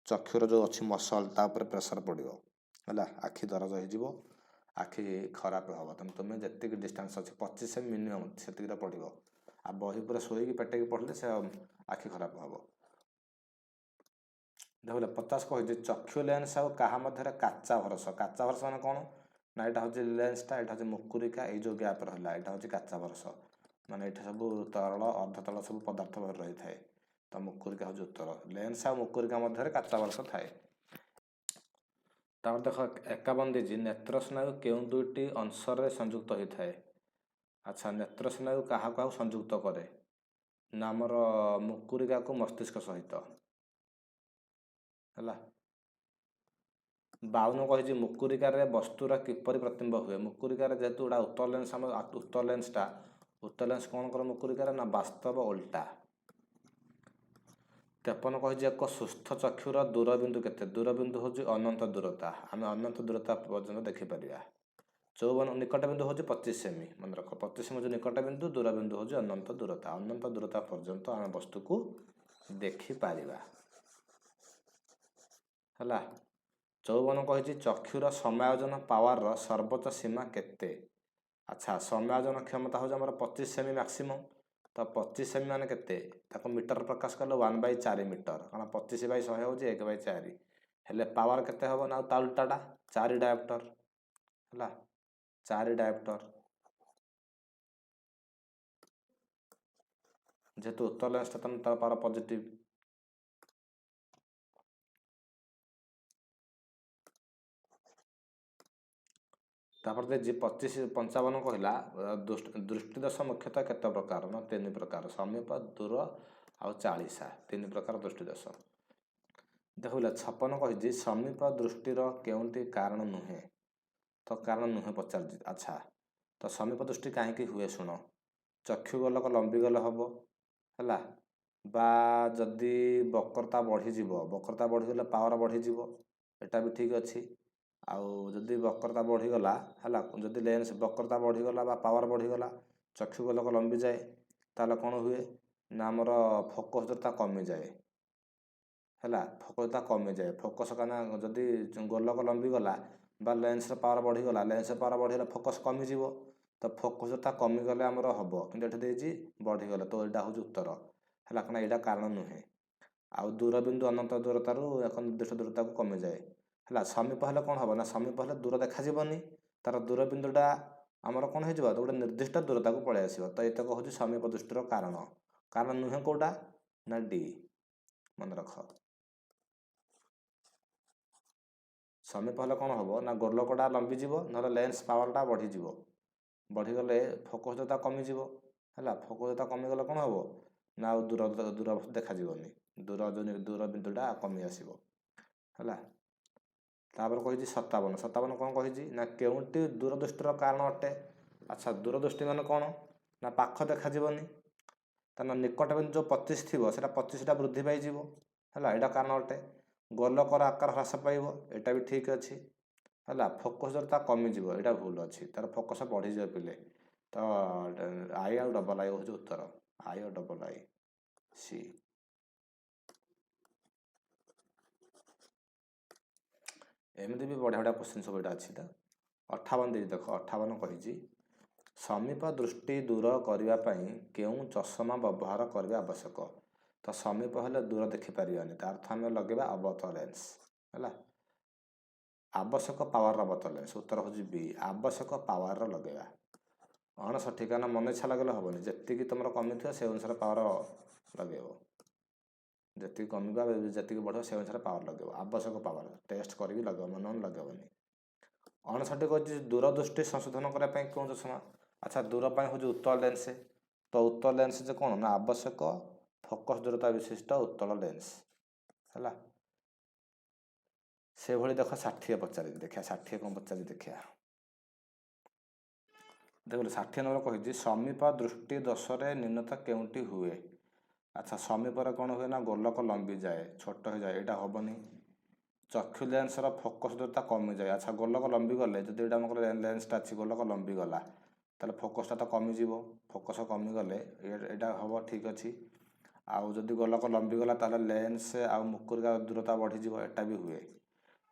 ଚକ୍ଷୁର ଯେଉଁ ଅଛି ମସଲ୍ ତା ଉପରେ ପ୍ରେସର ପଡ଼ିବ। ହେଲା, ଆଖି ଦରଜ ହେଇଯିବ, ଆଖି ଖରାପ ହେବ। ତେଣୁ ତୁମେ ଯେତିକି ଡିଷ୍ଟାନ୍ସ ଅଛି 25 ସେମି ମିନିମମ୍ ସେତିକିଟା ପଢ଼ିବ। ଆଉ ବହି ପୁରା ଶୋଇକି ପେଟେଇକି ପଢ଼ିଲେ ସେ ଆଖି ଖରାପ ହେବ। ଦେଖିଲେ 50 କହିଛି ଚକ୍ଷୁ ଲେନ୍ସ ଆଉ କାହା ମଧ୍ୟରେ କାଚା ଭରସ। କାଚା ଭରସ ମାନେ କ'ଣ ନା ଏଇଟା ହେଉଛି ଲେନ୍ସଟା, ଏଇଟା ହେଉଛି ମୁକୁରିକା, ଏଇ ଯେଉଁ ଗ୍ୟାପ୍ ରହିଲା ଏଇଟା ହେଉଛି କାଚା ଭରସ, ମାନେ ଏଇଠି ସବୁ ତରଳ ଅର୍ଦ୍ଧତରଳ ସବୁ ପଦାର୍ଥ ରହିଥାଏ। ତ ମୁକୁରିକା ହେଉଛି ଉତ୍ତର। ଲେନ୍ସ ଆଉ ମୁକୁରିକା ମଧ୍ୟରେ କାଚା ଭରସ ଥାଏ। ତାପରେ ଦେଖ 51 ଦେଇଛି ନେତ୍ର ସ୍ନାୟୁ କେଉଁ ଦୁଇଟି ଅଂଶରେ ସଂଯୁକ୍ତ ହୋଇଥାଏ। ଆଚ୍ଛା, ନେତ୍ର ସ୍ନାୟୁ କାହାକୁ କାହାକୁ ସଂଯୁକ୍ତ କରେ ନା ଆମର ମୁକୁରିକାକୁ ମସ୍ତିଷ୍କ ସହିତ। ହେଲା, 52 କହିଛି ମୁକୁରିକାରେ ବସ୍ତୁର କିପରି ପ୍ରତିବିମ୍ବ ହୁଏ। ମୁକୁରିକାରେ ଯେହେତୁ ଗୋଟା ଉତ୍ତର ଲେନ୍ସ, ଆମ ଉତ୍ତର ଲେନ୍ସଟା, ଉତ୍ତର ଲେନ୍ସ କ'ଣ କରେ ମୁକୁରିକାରେ ନା ବାସ୍ତବ ଓଲଟା। 53 କହିଛି ଏକ ସୁସ୍ଥ ଚକ୍ଷୁର ଦୂରବିନ୍ଦୁ କେତେ। ଦୂରବିନ୍ଦୁ ହେଉଛି ଅନନ୍ତ ଦୂରତା, ଆମେ ଅନନ୍ତ ଦୂରତା ପର୍ଯ୍ୟନ୍ତ ଦେଖିପାରିବା। 54 ନିକଟ ବିନ୍ଦୁ ହେଉଛି 25 ସେମି, ମନେ ରଖ 25 ସେମି ହେଉଛି ନିକଟ ବିନ୍ଦୁ, ଦୂରବିନ୍ଦୁ ହେଉଛି ଅନନ୍ତ ଦୂରତା। ଅନନ୍ତ ଦୂରତା ପର୍ଯ୍ୟନ୍ତ ଆମେ ବସ୍ତୁକୁ ଦେଖିପାରିବା। ହେଲା, 54 କହିଛି ଚକ୍ଷୁର ସମାୟୋଜନ ପାୱାରର ସର୍ବୋଚ୍ଚ ସୀମା କେତେ। ଆଚ୍ଛା, ସମାୟୋଜନ କ୍ଷମତା ହେଉଛି ଆମର 25 ସେମି ମ୍ୟାକ୍ସିମମ୍। ତ 25 ସେମି ମାନେ କେତେ, ତାକୁ ମିଟର ପ୍ରକାଶ କଲେ 1/4 ମିଟର, କାରଣ 25/100 ହେଉଛି 1/4। ହେଲେ ପାୱାର କେତେ ହେବ ନା ତା ଉଲ୍ଟାଟା 4 ଡାୟପ୍ଟର। ହେଲା, 4 ଡାୟପ୍ଟର, ଯେହେତୁ ଉତ୍ତର ଲେନ୍ସଟା ତେଣୁ ତାର ପାୱାର ପଜିଟିଭ। ତାପରେ ଦେଇଛି 25 55 କହିଲା ଦୃଷ୍ଟିଦୋଷ ମୁଖ୍ୟତଃ କେତେ ପ୍ରକାର ନା 3 ପ୍ରକାର, ସମୀପ, ଦୂର ଆଉ ଚାଳିଶା, 3 ପ୍ରକାର ଦୃଷ୍ଟିଦୋଷ। ଦେଖିଲା 56 କହିଛି ସମୀପ ଦୃଷ୍ଟିର କେଉଁଟି କାରଣ ନୁହେଁ। ତ କାରଣ ନୁହେଁ ପଚାରିଛି। ଆଚ୍ଛା, ତ ସମୀପ ଦୃଷ୍ଟି କାହିଁକି ହୁଏ ଶୁଣ, ଚକ୍ଷୁ ଗୋଲକ ଲମ୍ବିଗଲେ ହେବ, ହେଲା, ବା ଯଦି ବକ୍ରତା ବଢ଼ିଯିବ, ବକ୍ରତା ବଢ଼ିଗଲେ ପାୱାର ବଢ଼ିଯିବ, ଏଟା ବି ଠିକ୍ ଅଛି। ଆଉ ଯଦି ବକ୍ରତା ବଢ଼ିଗଲା, ହେଲା, ଯଦି ଲେନ୍ସ ବକ୍ରତା ବଢ଼ିଗଲା ବା ପାୱାର ବଢ଼ିଗଲା, ଚକ୍ଷୁ ଗୋଲକ ଲମ୍ବିଯାଏ, ତାହେଲେ କ'ଣ ହୁଏ ନା ଆମର ଫୋକସ୍ ଦୂରତା କମିଯାଏ। ହେଲା, ଫୋକସ୍ ଦୂରତା କମିଯାଏ। ଫୋକସ୍ କାହିଁକିନା ଯଦି ଗୋଲକ ଲମ୍ବିଗଲା ବା ଲେନ୍ସର ପାୱାର ବଢ଼ିଗଲା, ଲେନ୍ସର ପାୱାର ବଢ଼ିଗଲେ ଫୋକସ୍ କମିଯିବ, ତ ଫୋକସ୍ ଦୂରତା କମିଗଲେ ଆମର ହେବ। କିନ୍ତୁ ଏଠି ଦେଇଛି ବଢ଼ିଗଲେ, ତ ଏଇଟା ହେଉଛି ଉତ୍ତର। ହେଲା, କାରଣ ଏଇଟା କାରଣ ନୁହେଁ। ଆଉ ଦୂରବିନ୍ଦୁ ଅନନ୍ତ ଦୂରତାରୁ ଏକ ନିର୍ଦ୍ଦିଷ୍ଟ ଦୂରତାକୁ କମିଯାଏ। ହେଲା, ସମୀପ ହେଲେ କ'ଣ ହେବ ନା ସମୀପ ହେଲେ ଦୂର ଦେଖାଯିବନି, ତାର ଦୂରବିନ୍ଦୁଟା ଆମର କ'ଣ ହେଇଯିବ, ଗୋଟେ ନିର୍ଦ୍ଦିଷ୍ଟ ଦୂରତାକୁ ପଳେଇ ଆସିବ। ତ ଏତକ ହେଉଛି ସମୀପ ଦୃଷ୍ଟିର କାରଣ। କାରଣ ନୁହେଁ କେଉଁଟା ନା ଡି, ମନେ ରଖ। ସମୀପ ହେଲେ କ'ଣ ହେବ ନା ଗୋଲକଟା ଲମ୍ବିଯିବ, ନହେଲେ ଲେନ୍ସ ପାୱାରଟା ବଢ଼ିଯିବ, ବଢ଼ିଗଲେ ଫୋକସ୍ ଦୂରତା କମିଯିବ। ହେଲା, ଫୋକସ୍ ଦୂରତା କମିଗଲେ କ'ଣ ହେବ ନା ଆଉ ଦୂର ଦୂର ଦେଖାଯିବନି, ଦୂର ଦୂର ବିନ୍ଦୁଟା କମି ଆସିବ। ହେଲା, ତାପରେ କହିଛି 57, 57 କ'ଣ କହିଛି ନା କେଉଁଟି ଦୂରଦୃଷ୍ଟିର କାରଣ ଅଟେ। ଆଚ୍ଛା, ଦୂରଦୃଷ୍ଟି ମାନେ କ'ଣ ନା ପାଖ ଦେଖାଯିବନି, ତାହେଲେ ନିକଟ ବିନ୍ଦୁ ଯେଉଁ 25 ଥିବ ସେଇଟା 25ଟା ବୃଦ୍ଧି ପାଇଯିବ। ହେଲା, ଏଇଟା କାରଣ ଅଟେ। ଗୋଲକର ଆକାର ହ୍ରାସ ପାଇବ, ଏଇଟା ବି ଠିକ୍ ଅଛି। ହେଲା, ଫୋକସ୍ ଦୂରତା କମିଯିବ, ଏଇଟା ଭୁଲ ଅଛି, ତାର ଫୋକସ୍ ବଢ଼ିଯିବ ପିଲେ। ତ I ଆଉ ଡବଲ୍ I ହେଉଛି ଉତ୍ତର, I ଆଉ ଡବଲ୍ I C. ଏମିତି ବି ବଢ଼ିଆ ବଢ଼ିଆ କୋଶ୍ଚିନ୍ ସବୁ ଏଇଟା ଅଛି। ତ 58 ଦେଇଛି ଦେଖ, 58 କହିଛି ସମୀପ ଦୃଷ୍ଟି ଦୂର କରିବା ପାଇଁ କେଉଁ ଚଷମା ବ୍ୟବହାର କରିବା ଆବଶ୍ୟକ? ତ ସମୀପ ହେଲେ ଦୂର ଦେଖିପାରିବାନି, ତା ଅର୍ଥ ଆମେ ଲଗେଇବା ଅବତଳ ଲେନ୍ସ। ହେଲା, ଆବଶ୍ୟକ ପାୱାରର ଅବତଳ ଲେନ୍ସ, ଉତ୍ତର ହେଉଛି ବି, ଆବଶ୍ୟକ ପାୱାରର ଲଗେଇବା। 59, କାରଣ ମନ ଇଚ୍ଛା ଲଗେଇଲେ ହେବନି, ଯେତିକି ତୁମର କମିଥିବ ସେ ଅନୁସାରେ ପାୱାର ଲଗେଇବ, ଯେତିକି କମିବ ଯେତିକି ବଢ଼ିବ ସେ ଅନୁସାରେ ପାୱାର ଲଗେଇବ, ଆବଶ୍ୟକ ପାୱାର ଟେଷ୍ଟ କରିକି ଲଗେଇବ, ମନ ମନ ଲଗେଇବନି। 59 କହିଛି ଦୂରଦୃଷ୍ଟି ସଂଶୋଧନ କରିବା ପାଇଁ କେଉଁ ଚଷମା? ଆଚ୍ଛା, ଦୂର ପାଇଁ ହେଉଛି ଉତ୍ତଳ ଲେନ୍ସ। ତ ଉତ୍ତଳ ଲେନ୍ସ ଯେ କ'ଣ ନା ଆବଶ୍ୟକ ଫୋକସ୍ ଦୂରତା ବିଶିଷ୍ଟ ଉତ୍ତଳ ଲେନ୍ସ। ହେଲା, ସେଭଳି ଦେଖ 60 ପଚାରିଛି, ଦେଖିବା 60 କ'ଣ ପଚାରିଛି ଦେଖିବା। ଦେଖ 60 ନମ୍ବର କହିଛି ସମୀପ ଦୃଷ୍ଟି ଦୋଷରେ ନ୍ୟୁନତା କେଉଁଠି ହୁଏ? ଆଚ୍ଛା, ସମୀପରେ କ'ଣ ହୁଏ ନା ଗୋଲକ ଲମ୍ବିଯାଏ, ଛୋଟ ହେଇଯାଏ, ଏଇଟା ହେବନି। ଚକ୍ଷୁ ଲେନ୍ସର ଫୋକସ୍ ଦୂରତା କମିଯାଏ। ଆଚ୍ଛା, ଗୋଲକ ଲମ୍ବିଗଲେ ଯଦି ଏଇଟା ଆମର ଲେନ୍ସଟା ଅଛି, ଗୋଲକ ଲମ୍ବିଗଲା ତାହେଲେ ଫୋକସ୍ଟା ତ କମିଯିବ, ଫୋକସ୍ କମିଗଲେ ଏଇଟା ହେବ, ଠିକ୍ ଅଛି। ଆଉ ଯଦି ଗୋଲକ ଲମ୍ବିଗଲା ତାହେଲେ ଲେନ୍ସ ଆଉ ମୁକୁରିକା ଦୂରତା ବଢ଼ିଯିବ, ଏଇଟା ବି ହୁଏ।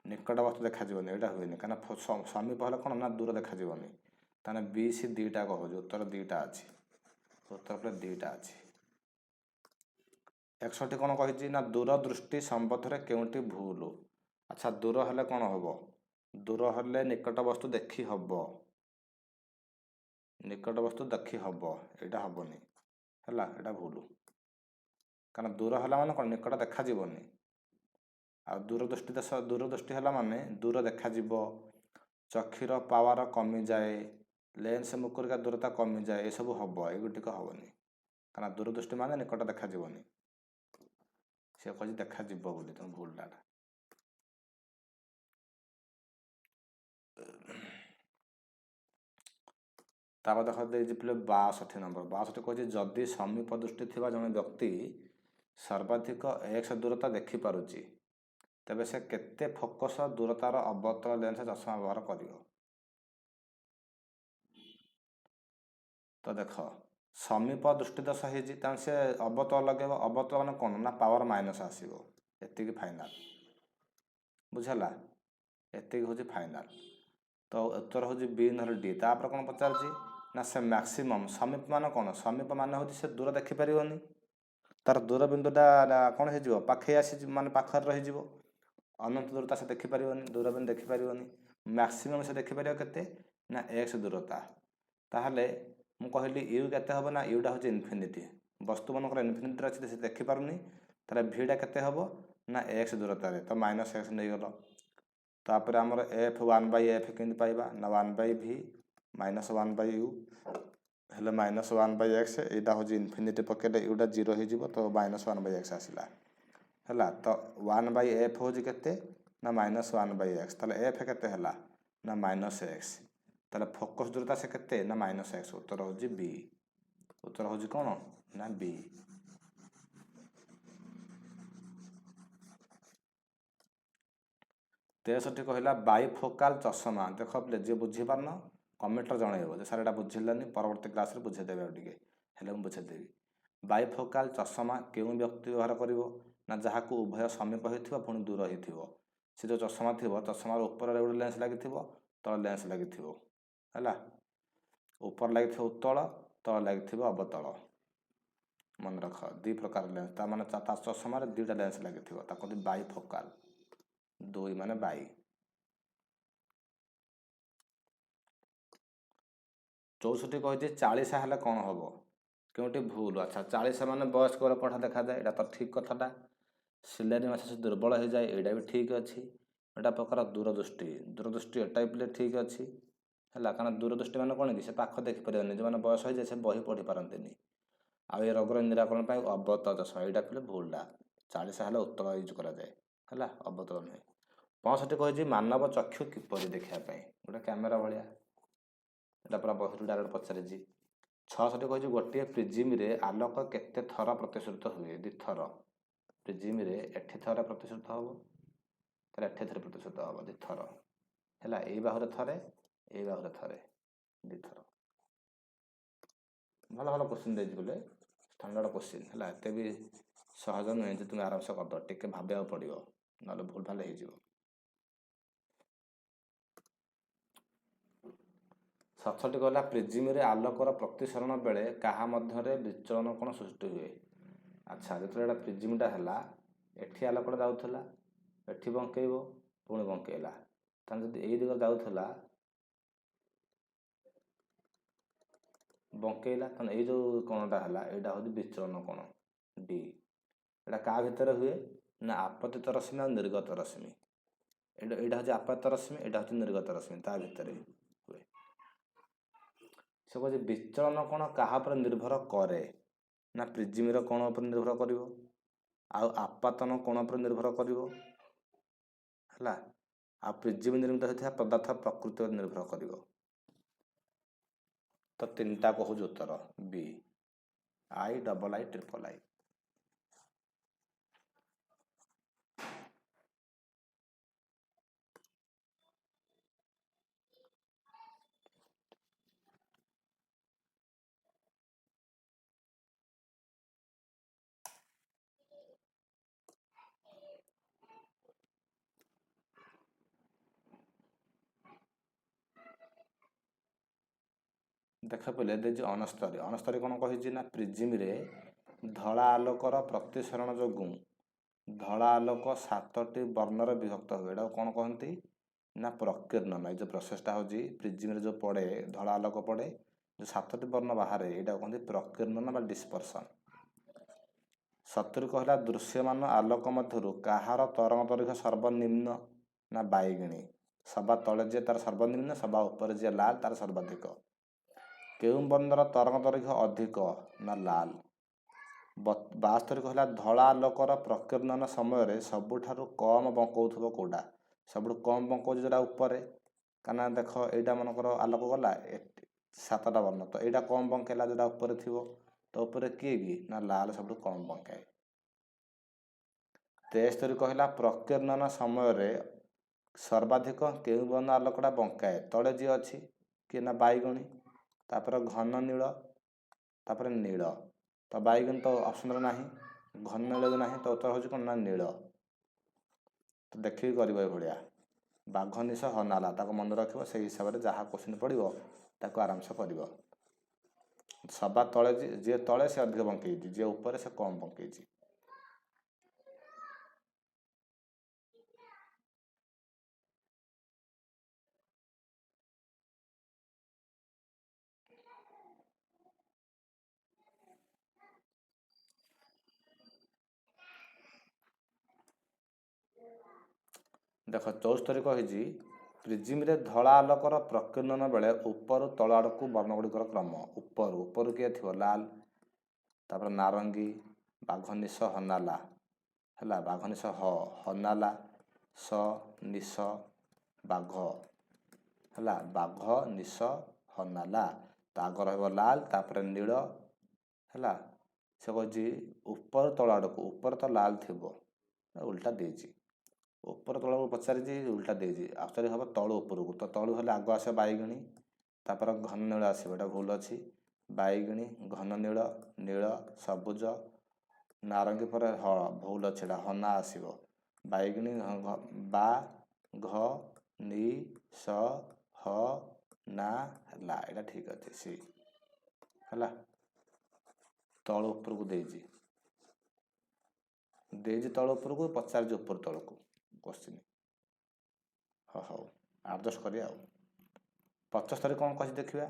ନିକଟ ବସ୍ତୁ ଦେଖାଯିବନି, ଏଇଟା ହୁଏନି, କାହିଁକିନା ସମୀପ ହେଲେ କ'ଣ ନା ଦୂର ଦେଖାଯିବନି। ତାହେଲେ ବି ସି ଦୁଇଟା କହୁଛି, ଉତ୍ତର ଦୁଇଟା ଅଛି, ଉତ୍ତର ପରେ ଦୁଇଟା ଅଛି। 61 କ'ଣ କହିଛି ନା ଦୂରଦୃଷ୍ଟି ସମ୍ବନ୍ଧରେ କେଉଁଟି ଭୁଲ? ଆଚ୍ଛା, ଦୂର ହେଲେ କ'ଣ ହେବ? ଦୂର ହେଲେ ନିକଟ ବସ୍ତୁ ଦେଖି ହେବ, ନିକଟ ବସ୍ତୁ ଦେଖି ହେବ, ଏଇଟା ହେବନି। ହେଲା, ଏଇଟା ଭୁଲ, କାରଣ ଦୂର ହେଲା ମାନେ କ'ଣ ନିକଟ ଦେଖାଯିବନି। ଆଉ ଦୂରଦୃଷ୍ଟି ଦୋଷ, ଦୂରଦୃଷ୍ଟି ହେଲା ମାନେ ଦୂର ଦେଖାଯିବ, ଚକ୍ଷୁର ପାୱାର କମିଯାଏ, ଲେନ୍ସ ମୁକୁରିକା ଦୂରତା କମିଯାଏ, ଏସବୁ ହେବ, ଏଗୁଡ଼ିକ ହେବନି, କାରଣ ଦୂରଦୃଷ୍ଟି ମାନେ ନିକଟ ଦେଖାଯିବନି, ସେ କହିଛି ଦେଖାଯିବ ବୋଲି, ତେଣୁ ଭୁଲଟା। ତାପରେ ଦେଖ ଦେଇଛି ପିଲେ 62 ନମ୍ବର। 62 କହିଛି ଯଦି ସମୀପ ଦୃଷ୍ଟି ଥିବା ଜଣେ ବ୍ୟକ୍ତି ସର୍ବାଧିକ ଏକ୍ସ ଦୂରତା ଦେଖିପାରୁଛି, ତେବେ ସେ କେତେ ଫୋକସ୍ ଦୂରତାର ଅବତଳ ଲେନ୍ସ ଚଷମା ବ୍ୟବହାର କରିବ? ତ ଦେଖ ସମୀପ ଦୃଷ୍ଟିଦୋଷ ହେଇଛି, ତେଣୁ ସେ ଅବତଳ ଲଗେଇବ। ଅବତଳ ମାନେ କ'ଣ ନା ପାୱାର ମାଇନସ୍ ଆସିବ, ଏତିକି ଫାଇନାଲ୍, ବୁଝିହେଲା? ଏତିକି ହେଉଛି ଫାଇନାଲ୍। ତ ଉତ୍ତର ହେଉଛି ବି ନହେଲେ ଡି। ତାପରେ କ'ଣ ପଚାରୁଛି ନା ସେ ମ୍ୟାକ୍ସିମମ୍ ସମୀପ ମାନେ କ'ଣ? ସମୀପ ମାନେ ହେଉଛି ସେ ଦୂର ଦେଖିପାରିବନି, ତାର ଦୂରବିନ୍ଦୁଟା କ'ଣ ହେଇଯିବ, ପାଖେଇ ଆସିଯିବ, ମାନେ ପାଖରେ ରହିଯିବ, ଅନନ୍ତ ଦୂରତା ସେ ଦେଖିପାରିବନି, ଦୂରବିନ୍ଦୁ ଦେଖିପାରିବନି। ମ୍ୟାକ୍ସିମମ୍ ସେ ଦେଖିପାରିବ କେତେ ନା ଏକ୍ସ ଦୂରତା। ତାହେଲେ ମୁଁ କହିଲି you କେତେ ହେବ ନା ୟୁଟା ହେଉଛି ଇନଫିନିଟି, ବସ୍ତୁ ମାନଙ୍କର ଇନଫିନିଟିରେ ଅଛି ସେ ଦେଖିପାରୁନି, ତାହେଲେ ଭିଟା କେତେ ହେବ ନା ଏକ୍ସ ଦୂରତାରେ, ତ ମାଇନସ୍ ଏକ୍ସ ନେଇଗଲ। ତାପରେ ଆମର ଏଫ୍ ୱାନ୍ ବାଇ ଏଫ୍ କେମିତି ପାଇବା ନା one by V minus one by U, ହେଲେ ମାଇନସ୍ ୱାନ୍ ବାଇ ଏକ୍ସ, ଏଇଟା ହେଉଛି ଇନଫିନିଟି ପକେଇଲେ ୟୁଟା ଜିରୋ ହେଇଯିବ, ତ ମାଇନସ୍ ୱାନ୍ ବାଇ ଏକ୍ସ ଆସିଲା। ହେଲା, ତ ୱାନ୍ ବାଇ ଏଫ୍ ହେଉଛି କେତେ ନା ମାଇନସ୍ ୱାନ୍ ବାଇ ଏକ୍ସ, ତାହେଲେ ଏଫ୍ କେତେ ହେଲା ନା ମାଇନସ୍ ଏକ୍ସ, ତାହେଲେ ଫୋକସ୍ ଦୂରତା ସେ କେତେ ନା ମାଇନସ୍ ଏକ୍ସ, ଉତ୍ତର ହେଉଛି ବି, ଉତ୍ତର ହେଉଛି କ'ଣ ନା ବି। 63 କହିଲା ବାଇଫୋକାଲ ଚଷମା। ଦେଖ ପିଲେ, ଯିଏ ବୁଝିପାରୁନ କମେଣ୍ଟରେ ଜଣାଇବ ଯେ ସାର୍ ଏଇଟା ବୁଝିଲାନି, ପରବର୍ତ୍ତୀ କ୍ଲାସ୍ରେ ବୁଝେଇଦେବେ, ଆଉ ଟିକେ ହେଲେ ମୁଁ ବୁଝେଇଦେବି। ବାଇଫୋକାଲ ଚଷମା କେଉଁ ବ୍ୟକ୍ତି ବ୍ୟବହାର କରିବ ନା ଯାହାକୁ ଉଭୟ ସମୀପ ହେଇଥିବ ପୁଣି ଦୂର ହେଇଥିବ। ସେ ଯେଉଁ ଚଷମା ଥିବ, ଚଷମାର ଉପରେ ଗୋଟେ ଲେନ୍ସ ଲାଗିଥିବ, ତଳେ ଲେନ୍ସ ଲାଗିଥିବ। ହେଲା, ଉପରେ ଲାଗିଥିବ ଉତ୍ତଳ, ତଳେ ଲାଗିଥିବ ଅବତଳ। ମନେ ରଖ, ଦୁଇ ପ୍ରକାର ଲେନ୍ସ, ତା ମାନେ ତା ଚଷମାରେ ଦୁଇଟା ଲେନ୍ସ ଲାଗିଥିବ, ତାକୁ କହନ୍ତି ବାଇଫୋକାଲ, ଦୁଇ ମାନେ ବାଇ। 64 କହିଛି 40 ହେଲେ କ'ଣ ହେବ, କେଉଁଠି ଭୁଲ? ଆଚ୍ଛା, 40 ମାନେ ବୟସ୍କ କଠା ଦେଖାଯାଏ, ଏଇଟା ତ ଠିକ୍ କଥାଟା। ସିଲାରୀ ମାସ ସେ ଦୁର୍ବଳ ହେଇଯାଏ, ଏଇଟା ବି ଠିକ୍ ଅଛି। ଏଇଟା ପ୍ରକାର ଦୂରଦୃଷ୍ଟି, ଦୂରଦୃଷ୍ଟି ଏଟା ବି ପିଲେ ଠିକ୍ ଅଛି। ହେଲା, କାରଣ ଦୂରଦୃଷ୍ଟି ମାନେ କ'ଣ କି ସେ ପାଖ ଦେଖିପାରିବନି, ଯେଉଁମାନେ ବୟସ ହେଇଯାଏ ସେ ବହି ପଢ଼ି ପାରନ୍ତିନି। ଆଉ ଏ ରୋଗର ନିରାକରଣ ପାଇଁ ଅବତଳ ଚଷମା, ଏଇଟା ପିଲେ ଭୁଲଟା। 40 ହେଲେ ଉତ୍ତଳ ୟୁଜ୍ କରାଯାଏ, ହେଲା, ଅବତଳ ନୁହେଁ। 65 କହିଛି ମାନବ ଚକ୍ଷୁ କିପରି ଦେଖିବା ପାଇଁ, ଗୋଟେ କ୍ୟାମେରା ଭଳିଆ, ଏଇଟା ପୁରା ବହିରୁ ଡାଇରେକ୍ଟ ପଚାରିଛି। 66 କହିଛି, ଗୋଟିଏ ପ୍ରିଜିମ୍ରେ ଆଲୋକ କେତେ ଥର ପ୍ରତିସରିତ ହୁଏ? 2 ଥର। ପ୍ରିଜିମ୍ରେ ଏଠି ଥରେ ପ୍ରତିସରିତ ହେବ, ତାହେଲେ ଏଠି ଥରେ ପ୍ରତିସରିତ ହେବ, 2 ଥର ହେଲା। ଏଇ ବାହୁରେ ଥରେ, ଏଇ ବାହୁରେ ଥରେ, 2 ଥର। ଭଲ ଭଲ କୋଶ୍ଚିନ୍ ଦେଇଛି ବୋଲେ, ଷ୍ଟାଣ୍ଡାର୍ଡ଼ କୋଶ୍ଚିନ୍ ହେଲା। ଏତେ ବି ସହଜ ନୁହେଁ ଯେ ତୁମେ ଆରାମସେ କରିଦେବ। ଟିକେ ଭାବିବାକୁ ପଡ଼ିବ, ନହେଲେ ଭୁଲ ଭାଲ ହେଇଯିବ। 67 କହିଲା, ପ୍ରିଜିମ୍ରେ ଆଲୋକର ପ୍ରତିସରଣ ବେଳେ କାହା ମଧ୍ୟରେ ବିଚଳନ କୋଣ ସୃଷ୍ଟି ହୁଏ? ଆଚ୍ଛା, ଯେତେବେଳେ ଏଇଟା ପ୍ରିଜିମ୍ଟା ହେଲା, ଏଠି ଆଲୋକଟା ଯାଉଥିଲା, ଏଠି ବଙ୍କେଇବ, ପୁଣି ବଙ୍କେଇଲା। ତାହେଲେ ଯଦି ଏଇ ଦିଗରେ ଯାଉଥିଲା, ବଙ୍କେଇଲା, ତାହେଲେ ଏଇ ଯେଉଁ କୋଣଟା ହେଲା, ଏଇଟା ହେଉଛି ବିଚଳନ କୋଣ ଡି। ଏଇଟା କାହା ଭିତରେ ହୁଏ ନା ଆପତିତ ରଶ୍ମି ଆଉ ନିର୍ଗତ ରଶ୍ମି। ଏଇଟା ହେଉଛି ଆପତିତ ରଶ୍ମି, ଏଇଟା ହେଉଛି ନିର୍ଗତ ରଶ୍ମି, ତା ଭିତରେ ହୁଏ। ସେ କହୁଛି, ବିଚଳନ କୋଣ କାହା ଉପରେ ନିର୍ଭର କରେ? ନା ପ୍ରିଜିମ୍ର କୋଣ ଉପରେ ନିର୍ଭର କରିବ, ଆଉ ଆପାତନ କୋଣ ଉପରେ ନିର୍ଭର କରିବ ହେଲା, ଆଉ ପ୍ରିଜିମ୍ ନିର୍ମିତ ହୋଇଥିବା ପଦାର୍ଥ ପ୍ରକୃତି ଉପରେ ନିର୍ଭର କରିବ। ତ ତିନିଟା କହୁଛି ଉତ୍ତର B, I, double I, triple I। ଦେଖ ପିଲେ, ଦେଇଛି 69। 69 କ'ଣ କହିଛି ନା ପ୍ରିଜିମ୍ରେ ଧଳା ଆଲୋକର ପ୍ରତିସରଣ ଯୋଗୁଁ ଧଳା ଆଲୋକ ସାତଟି ବର୍ଣ୍ଣରେ ବିଭକ୍ତ ହୁଏ। ଏଟାକୁ କ'ଣ କହନ୍ତି ନା ପ୍ରକୀର୍ଣ୍ଣନ। ଏଇ ଯେଉଁ ପ୍ରୋସେସଟା ହେଉଛି, ପ୍ରିଜିମ୍ରେ ଯେଉଁ ପଡ଼େ, ଧଳା ଆଲୋକ ପଡ଼େ, ଯେଉଁ ସାତଟି ବର୍ଣ୍ଣ ବାହାରେ, ଏଇଟାକୁ କହନ୍ତି ପ୍ରକୀର୍ଣ୍ଣନ ବା ଡିସ୍ପର୍ସନ୍। 70 କହିଲା, ଦୃଶ୍ୟମାନ ଆଲୋକ ମଧ୍ୟରୁ କାହାର ତରଙ୍ଗ ଦୈର୍ଘ୍ୟ ସର୍ବନିମ୍ନ? ନା ବାଇଗିଣୀ। ସବା ତଳେ ଯିଏ ତାର ସର୍ବନିମ୍ନ, ସବା ଉପରେ ଯିଏ ଲାଲ ତାର ସର୍ବାଧିକ। କେଉଁ ବର୍ଣ୍ଣର ତରଙ୍ଗ ଦୈର୍ଘ୍ୟ ଅଧିକ? ନା ଲାଲ। 72 କହିଲା, ଧଳା ଆଲୋକର ପ୍ରକୀର୍ଣ୍ଣନ ସମୟରେ ସବୁଠାରୁ କମ୍ ବଙ୍କଉଥିବ କେଉଁଟା? ସବୁଠୁ କମ୍ ବଙ୍କଉଛି ଯେଉଁଟା ଉପରେ। କାହିଁକିନା ଦେଖ, ଏଇଟା ମନେକର ଆଲୋକ ଗଲା, ସାତଟା ବର୍ଣ୍ଣ, ତ ଏଇଟା କମ୍ ବଙ୍କେଇଲା ଯେଉଁଟା ଉପରେ ଥିବ। ତ ଉପରେ କିଏ କି? ନା ଲାଲ ସବୁଠୁ କମ୍ ବଙ୍କାଏ। 73 କହିଲା, ପ୍ରକୀର୍ଣ୍ଣନ ସମୟରେ ସର୍ବାଧିକ କେଉଁ ବର୍ଣ୍ଣ ଆଲୋକଟା ବଙ୍କାଏ? ତଳେ ଯିଏ ଅଛି କିଏ? ନା ବାଇଗଣୀ, ତାପରେ ଘନ ନୀଳ, ତାପରେ ନୀଳ। ତ ବାଇଗଣୀ ତ ଅପସନରେ ନାହିଁ, ଘନ ନୀଳ ବି ନାହିଁ, ତ ଉତ୍ତର ହେଉଛି କ'ଣ ନା ନୀଳ। ତ ଦେଖିକି କରିବ ଏଭଳିଆ। ବାଘ ନିଶ ହନାଲା, ତାକୁ ମନେ ରଖିବ। ସେଇ ହିସାବରେ ଯାହା କୋଶ୍ଚିନ୍ ପଡ଼ିବ ତାକୁ ଆରାମସେ କରିବ। ସବା ତଳେ ଯିଏ ତଳେ ସେ ଅଧିକ ବଙ୍କେଇଛି, ଯିଏ ଉପରେ ସେ କମ୍ ବଙ୍କେଇଛି। ଦେଖ, 74 କହିଛି, ପ୍ରିଜିମ୍ରେ ଧଳା ଆଲୋକର ପ୍ରକୀର୍ଣ୍ଣନ ବେଳେ ଉପରୁ ତଳ ଆଡ଼କୁ ବର୍ଣ୍ଣ ଗୁଡ଼ିକର କ୍ରମ। ଉପରୁ ଉପରୁ କିଏ ଥିବ? ଲାଲ, ତାପରେ ନାରଙ୍ଗୀ, ବାଘ ନିଶ ହନାଲା ହେଲା। ବାଘ ନିଶ ହ, ହନାଲା, ସ, ନିଶ, ବାଘ ହେଲା। ବାଘ ନିଶ ହନାଲା, ତ ଆଗ ରହିବ ଲାଲ, ତାପରେ ନୀଳ ହେଲା। ସେ କହୁଛି ଉପର ତଳ ଆଡ଼କୁ। ଉପରେ ତ ଲାଲ ଥିବ, ଉଲ୍ଟା ଦେଇଛି। ଉପର ତଳକୁ ପଚାରିଛି, ଉଲ୍ଟା ଦେଇଛି। ଆକ୍ଚୁଆଲି ହେବ ତଳୁ ଉପରକୁ। ତ ତଳୁ ହେଲେ ଆଗ ଆସିବ ବାଇଗଣୀ, ତାପରେ ଘନ ନୀଳ ଆସିବ। ଏଇଟା ଭୁଲ ଅଛି। ବାଇଗଣୀ, ଘନ ନୀଳ, ନୀଳ, ସବୁଜ, ନାରଙ୍ଗୀ ପରେ ହ, ଭୁଲ ଅଛି, ଏଇଟା ହନା ଆସିବ। ବାଇଗଣୀ, ବା, ଘ, ନି, ସ, ହ, ନା, ଲା, ଏଇଟା ଠିକ୍ ଅଛି, ସି ହେଲା। ତଳୁ ଉପରକୁ ଦେଇଛି, ଦେଇଛି ତଳ ଉପରକୁ, ପଚାରିଛି ଉପର ତଳକୁ କୋଶ୍ଚିନ୍। ହଁ, ହଉ, ଆଡ଼ଜଷ୍ଟ କରିବା। ଆଉ 75 କ'ଣ କହିଛି ଦେଖିବା।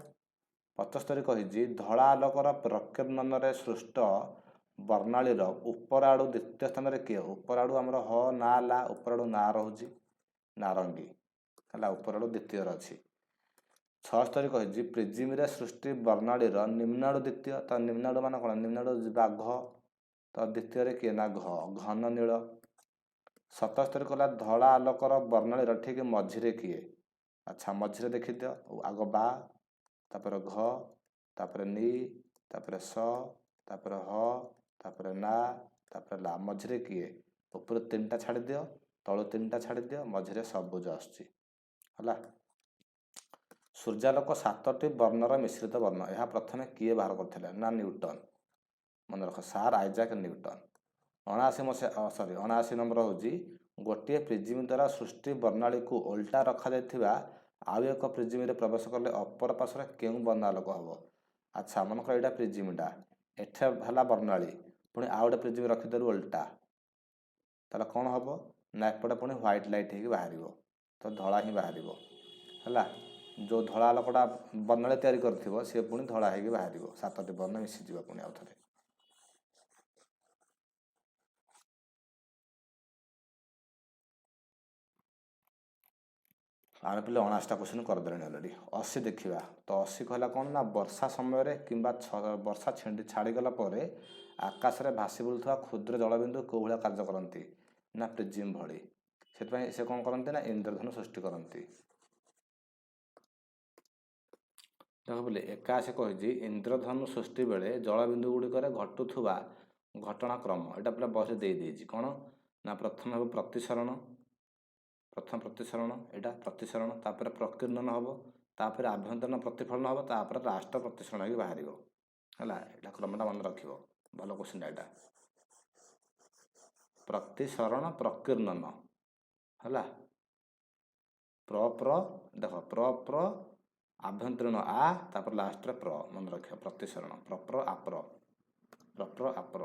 75 କହିଛି, ଧଳା ଆଲୋକର ପ୍ରକୀର୍ଣ୍ଣନରେ ସୃଷ୍ଟ ବର୍ଣ୍ଣାଳୀର ଉପର ଆଡ଼ୁ ଦ୍ୱିତୀୟ ସ୍ଥାନରେ କିଏ? ଉପର ଆଡ଼ୁ ଆମର ହ, ନା, ଲା, ଉପର ଆଡ଼ୁ ନା ରହୁଛି ନାରଙ୍ଗୀ ହେଲା, ଉପର ଆଡ଼ୁ ଦ୍ୱିତୀୟରେ ଅଛି। 76 କହିଛି, ପ୍ରିଜିମ୍ରେ ସୃଷ୍ଟି ବର୍ଣ୍ଣାଳୀର ନିମ୍ନ ଆଡ଼ୁ ଦ୍ୱିତୀୟ। ତ ନିମ୍ନ ଆଡ଼ୁ ମାନେ କ'ଣ? ନିମ୍ନ ଆଡ଼ୁ ବାଘ, ତ ଦ୍ୱିତୀୟରେ କିଏ? ନା ଘ, ଘନ ନୀଳ। 77 କହିଲା, ଧଳା ଆଲୋକର ବର୍ଣ୍ଣାଳୀର ଠିକ୍ ମଝିରେ କିଏ? ଆଚ୍ଛା, ମଝିରେ ଦେଖିଦିଅ। ଆଗ ବା, ତାପରେ ଘ। ତାପରେ ନି, ତାପରେ ସ, ତାପରେ ହ, ତାପରେ ନା, ତାପରେ ଲା। ମଝିରେ କିଏ? ଉପରୁ ତିନିଟା ଛାଡ଼ିଦିଅ, ତଳୁ ତିନିଟା ଛାଡ଼ିଦିଅ, ମଝିରେ ସବୁଜ ଆସୁଛି। ହେଲା, ସୂର୍ଯ୍ୟାଲୋକ 7ଟି ବର୍ଣ୍ଣର ମିଶ୍ରିତ ବର୍ଣ୍ଣ। ଏହା ପ୍ରଥମେ କିଏ ବାହାର କରିଥିଲେ? ନା ନ୍ୟୁଟନ। ମନେ ରଖ, ସାର୍ ଆଇଜାକ୍ ନ୍ୟୁଟନ। 79 ମସିହା, ସରି, 79 ନମ୍ବର ହେଉଛି, ଗୋଟିଏ ପ୍ରିଜିମ୍ ଦ୍ୱାରା ସୃଷ୍ଟି ବର୍ଣ୍ଣାଳୀକୁ ଓଲଟା ରଖାଯାଇଥିବା ଆଉ ଏକ ପ୍ରିଜିମ୍ରେ ପ୍ରବେଶ କଲେ ଅପର ପାର୍ଶ୍ୱରେ କେଉଁ ବର୍ଣ୍ଣ ଆଲୋକ ହେବ? ଆଚ୍ଛା, ମନେକର ଏଇଟା ପ୍ରିଜିମ୍ଟା, ଏଠି ହେଲା ବର୍ଣ୍ଣାଳୀ, ପୁଣି ଆଉ ଗୋଟେ ପ୍ରିଜିମ୍ ରଖିଦେଲୁ ଓଲଟା, ତାହେଲେ କ'ଣ ହେବ? ନା ଏପଟେ ପୁଣି ହ୍ୱାଇଟ୍ ଲାଇଟ୍ ହେଇକି ବାହାରିବ, ତ ଧଳା ହିଁ ବାହାରିବ। ହେଲା, ଯେଉଁ ଧଳା ଆଲୋକଟା ବର୍ଣ୍ଣାଳୀ ତିଆରି କରିଥିବ, ସିଏ ପୁଣି ଧଳା ହେଇକି ବାହାରିବ। 7ଟି ବର୍ଣ୍ଣ ମିଶିଯିବ ପୁଣି ଆଉ ଥରେ। ଆମେ ପିଲେ 79ଟା କ୍ୱେଶ୍ଚନ୍ କରିଦେଲେଣି ଅଲରେଡ଼ି। 80 ଦେଖିବା ତ। 80 କହିଲା କ'ଣ ନା, ବର୍ଷା ସମୟରେ କିମ୍ବା ବର୍ଷା ଛିଣ୍ଡି ଛାଡ଼ିଗଲା ପରେ ଆକାଶରେ ଭାସି ବୁଲୁଥିବା କ୍ଷୁଦ୍ର ଜଳବିନ୍ଦୁ କେଉଁ ଭଳିଆ କାର୍ଯ୍ୟ କରନ୍ତି? ନା ପ୍ରିଜିମ୍ ଭଳି। ସେଥିପାଇଁ ସେ କ'ଣ କରନ୍ତି? ନା ଇନ୍ଦ୍ରଧନୁ ସୃଷ୍ଟି କରନ୍ତି। ଦେଖ ବୋଲି, 81 କହିଛି, ଇନ୍ଦ୍ରଧନୁ ସୃଷ୍ଟି ବେଳେ ଜଳବିନ୍ଦୁ ଗୁଡ଼ିକରେ ଘଟୁଥିବା ଘଟଣାକ୍ରମ। ଏଇଟା ପୁରା ବହିରେ ଦେଇଦେଇଛି। କ'ଣ ନା ପ୍ରଥମେ ହେବ ପ୍ରତିସରଣ, ପ୍ରଥମ ପ୍ରତିସରଣ, ଏଇଟା ପ୍ରତିସରଣ, ତାପରେ ପ୍ରକୀର୍ଣ୍ଣନ ହେବ, ତାପରେ ଆଭ୍ୟନ୍ତରୀଣ ପ୍ରତିଫଳନ ହେବ, ତାପରେ ଲାଷ୍ଟ ପ୍ରତିସରଣ ହେଇକି ବାହାରିବ। ହେଲା, ଏଇଟା କ୍ରମଟା ମନେ ରଖିବ। ଭଲ କ୍ୱେଶ୍ଚିନ୍ଟା ଏଇଟା। ପ୍ରତିସରଣ, ପ୍ରକୀର୍ଣ୍ଣନ ହେଲା, ପ୍ର ପ୍ର, ଦେଖ, ପ୍ର ପ୍ର, ଆଭ୍ୟନ୍ତରୀଣ ଆ, ତାପରେ ଲାଷ୍ଟରେ ପ୍ର। ମନେ ରଖିବ, ପ୍ରତିସରଣ, ପ୍ର ପ୍ର ଆପ୍ର, ପ୍ର ପ୍ର ଆପ୍ର।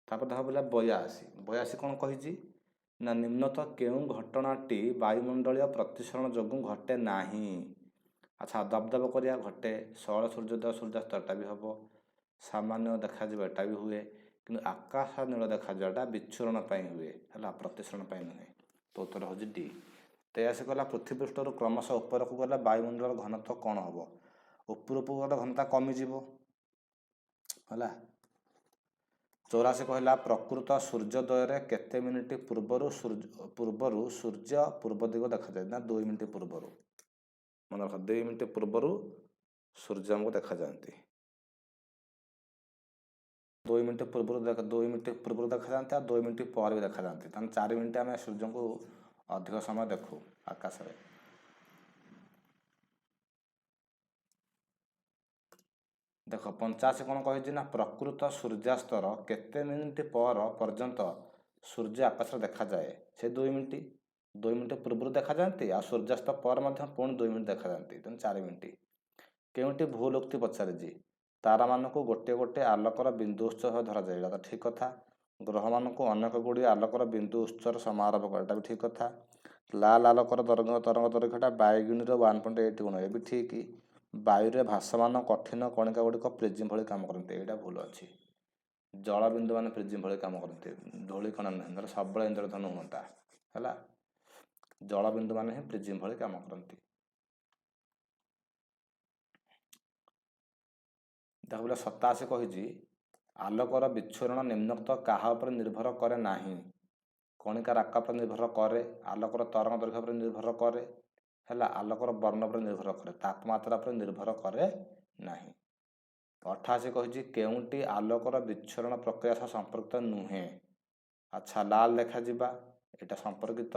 ତାପରେ ଦେଖ ବୋଲେ 82। 82 କ'ଣ କହିଛି ନା, ନିମ୍ନତ କେଉଁ ଘଟଣାଟି ବାୟୁମଣ୍ଡଳୀୟ ପ୍ରତିସରଣ ଯୋଗୁଁ ଘଟେ ନାହିଁ? ଆଚ୍ଛା, ଦବଦବ କରିବା ଘଟେ, ସରଳ ସୂର୍ଯ୍ୟୋଦୟ ସୂର୍ଯ୍ୟାସ୍ତ ଏଟା ବି ହେବ, ସାମାନ୍ୟ ଦେଖାଯିବ ଏଟା ବି ହୁଏ, କିନ୍ତୁ ଆକାଶ ନୀଳ ଦେଖାଯିବାଟା ବିଚ୍ଛୁରଣ ପାଇଁ ହୁଏ, ହେଲା, ପ୍ରତିସରଣ ପାଇଁ ନୁହେଁ। ତ ଉତ୍ତର ହେଉଛି ଡି। 83 କଲା, ପୃଥିବୀପୃଷ୍ଠରୁ କ୍ରମଶଃ ଉପରକୁ ଗଲେ ବାୟୁମଣ୍ଡଳର ଘନତ୍ୱ କ'ଣ ହେବ? ଉପରକୁ ଗଲେ ଘନତା କମିଯିବ। ହେଲା, 84 କହିଲା, ପ୍ରକୃତ ସୂର୍ଯ୍ୟୋଦୟରେ କେତେ ମିନିଟ୍ ପୂର୍ବରୁ ସୂର୍ଯ୍ୟ ପୂର୍ବ ଦିଗ ଦେଖାଯାଏ? ନା 2 ମିନିଟ୍ ପୂର୍ବରୁ। ମନେ ରଖ, 2 ମିନିଟ୍ ପୂର୍ବରୁ ସୂର୍ଯ୍ୟ ଆମକୁ ଦେଖାଯାଆନ୍ତି। 2 ମିନିଟ୍ ପୂର୍ବରୁ ଦେଖ, 2 ମିନିଟ୍ ପୂର୍ବରୁ ଦେଖାଯାଆନ୍ତି ଆଉ 2 ମିନିଟ୍ ପରେ ବି ଦେଖାଯାଆନ୍ତି। ତାହେଲେ 4 ମିନିଟ୍ ଆମେ ସୂର୍ଯ୍ୟଙ୍କୁ ଅଧିକ ସମୟ ଦେଖୁ ଆକାଶରେ। ଦେଖ, 85 କ'ଣ କହିଛି ନା, ପ୍ରକୃତ ସୂର୍ଯ୍ୟାସ୍ତର କେତେ ମିନିଟ୍ ପର ପର୍ଯ୍ୟନ୍ତ ସୂର୍ଯ୍ୟ ଆକାଶରେ ଦେଖାଯାଏ? ସେ 2 ମିନିଟ୍। 2 ମିନିଟ୍ ପୂର୍ବରୁ ଦେଖାଯାଆନ୍ତି ଆଉ ସୂର୍ଯ୍ୟାସ୍ତ ପରେ ମଧ୍ୟ ପୁଣି 2 ମିନିଟ୍ ଦେଖାଯାଆନ୍ତି, ତେଣୁ 4 ମିନିଟ୍। କେଉଁଟି ଭୁଲ ଉକ୍ତି ପଚାରିଛି? ତାରାମାନଙ୍କୁ ଗୋଟିଏ ଗୋଟିଏ ଆଲୋକର ବିନ୍ଦୁ ଉତ୍ସ ଭାବେ ଧରାଯାଏ, ଏଇଟା ତ ଠିକ୍ କଥା। ଗ୍ରହମାନଙ୍କୁ ଅନେକ ଗୁଡ଼ିଏ ଆଲୋକର ବିନ୍ଦୁ ଉତ୍ସର ସମାରୋହ, ଏଇଟା ବି ଠିକ୍ କଥା। ଲାଲ ଆଲୋକର ତରଙ୍ଗ ଦୈର୍ଘ୍ୟଟା ବାଇଗଣୀର 1.8 ଗୁଣ, ଏ ବି ଠିକ୍। ବାୟୁରେ ଭାସମାନ କଠିନ କଣିକା ଗୁଡ଼ିକ ପ୍ରିଜିମ୍ ଭଳି କାମ କରନ୍ତି, ଏଇଟା ଭୁଲ ଅଛି। ଜଳବିନ୍ଦୁ ମାନେ ପ୍ରିଜିମ୍ ଭଳି କାମ କରନ୍ତି, ଧୂଳିକଣା ନୁହେଁ, ନହେଲେ ସବୁବେଳେ ଇନ୍ଦ୍ରଧନୁ ହୁଅନ୍ତା। ହେଲା, ଜଳବିନ୍ଦୁ ମାନେ ହିଁ ପ୍ରିଜିମ୍ ଭଳି କାମ କରନ୍ତି। ଦେଖ ବୋଲେ, 87 କହିଛି, ଆଲୋକର ବିଚ୍ଛୁରଣ ନିମ୍ନୋକ୍ତ କାହା ଉପରେ ନିର୍ଭର କରେ ନାହିଁ? କଣିକାର ଆକାର ଉପରେ ନିର୍ଭର କରେ, ଆଲୋକର ତରଙ୍ଗ ଦୈର୍ଘ୍ୟ ଉପରେ ନିର୍ଭର କରେ, ହେଲା, ଆଲୋକର ବର୍ଣ୍ଣ ଉପରେ ନିର୍ଭର କରେ, ତାପମାତ୍ରା ଉପରେ ନିର୍ଭର କରେ ନାହିଁ। 88 କହିଛି, କେଉଁଟି ଆଲୋକର ବିଚ୍ଛୁରଣ ପ୍ରକ୍ରିୟା ସହ ସମ୍ପର୍କିତ ନୁହେଁ? ଆଚ୍ଛା, ଲାଲ ଦେଖାଯିବା ଏଇଟା ସମ୍ପର୍କିତ,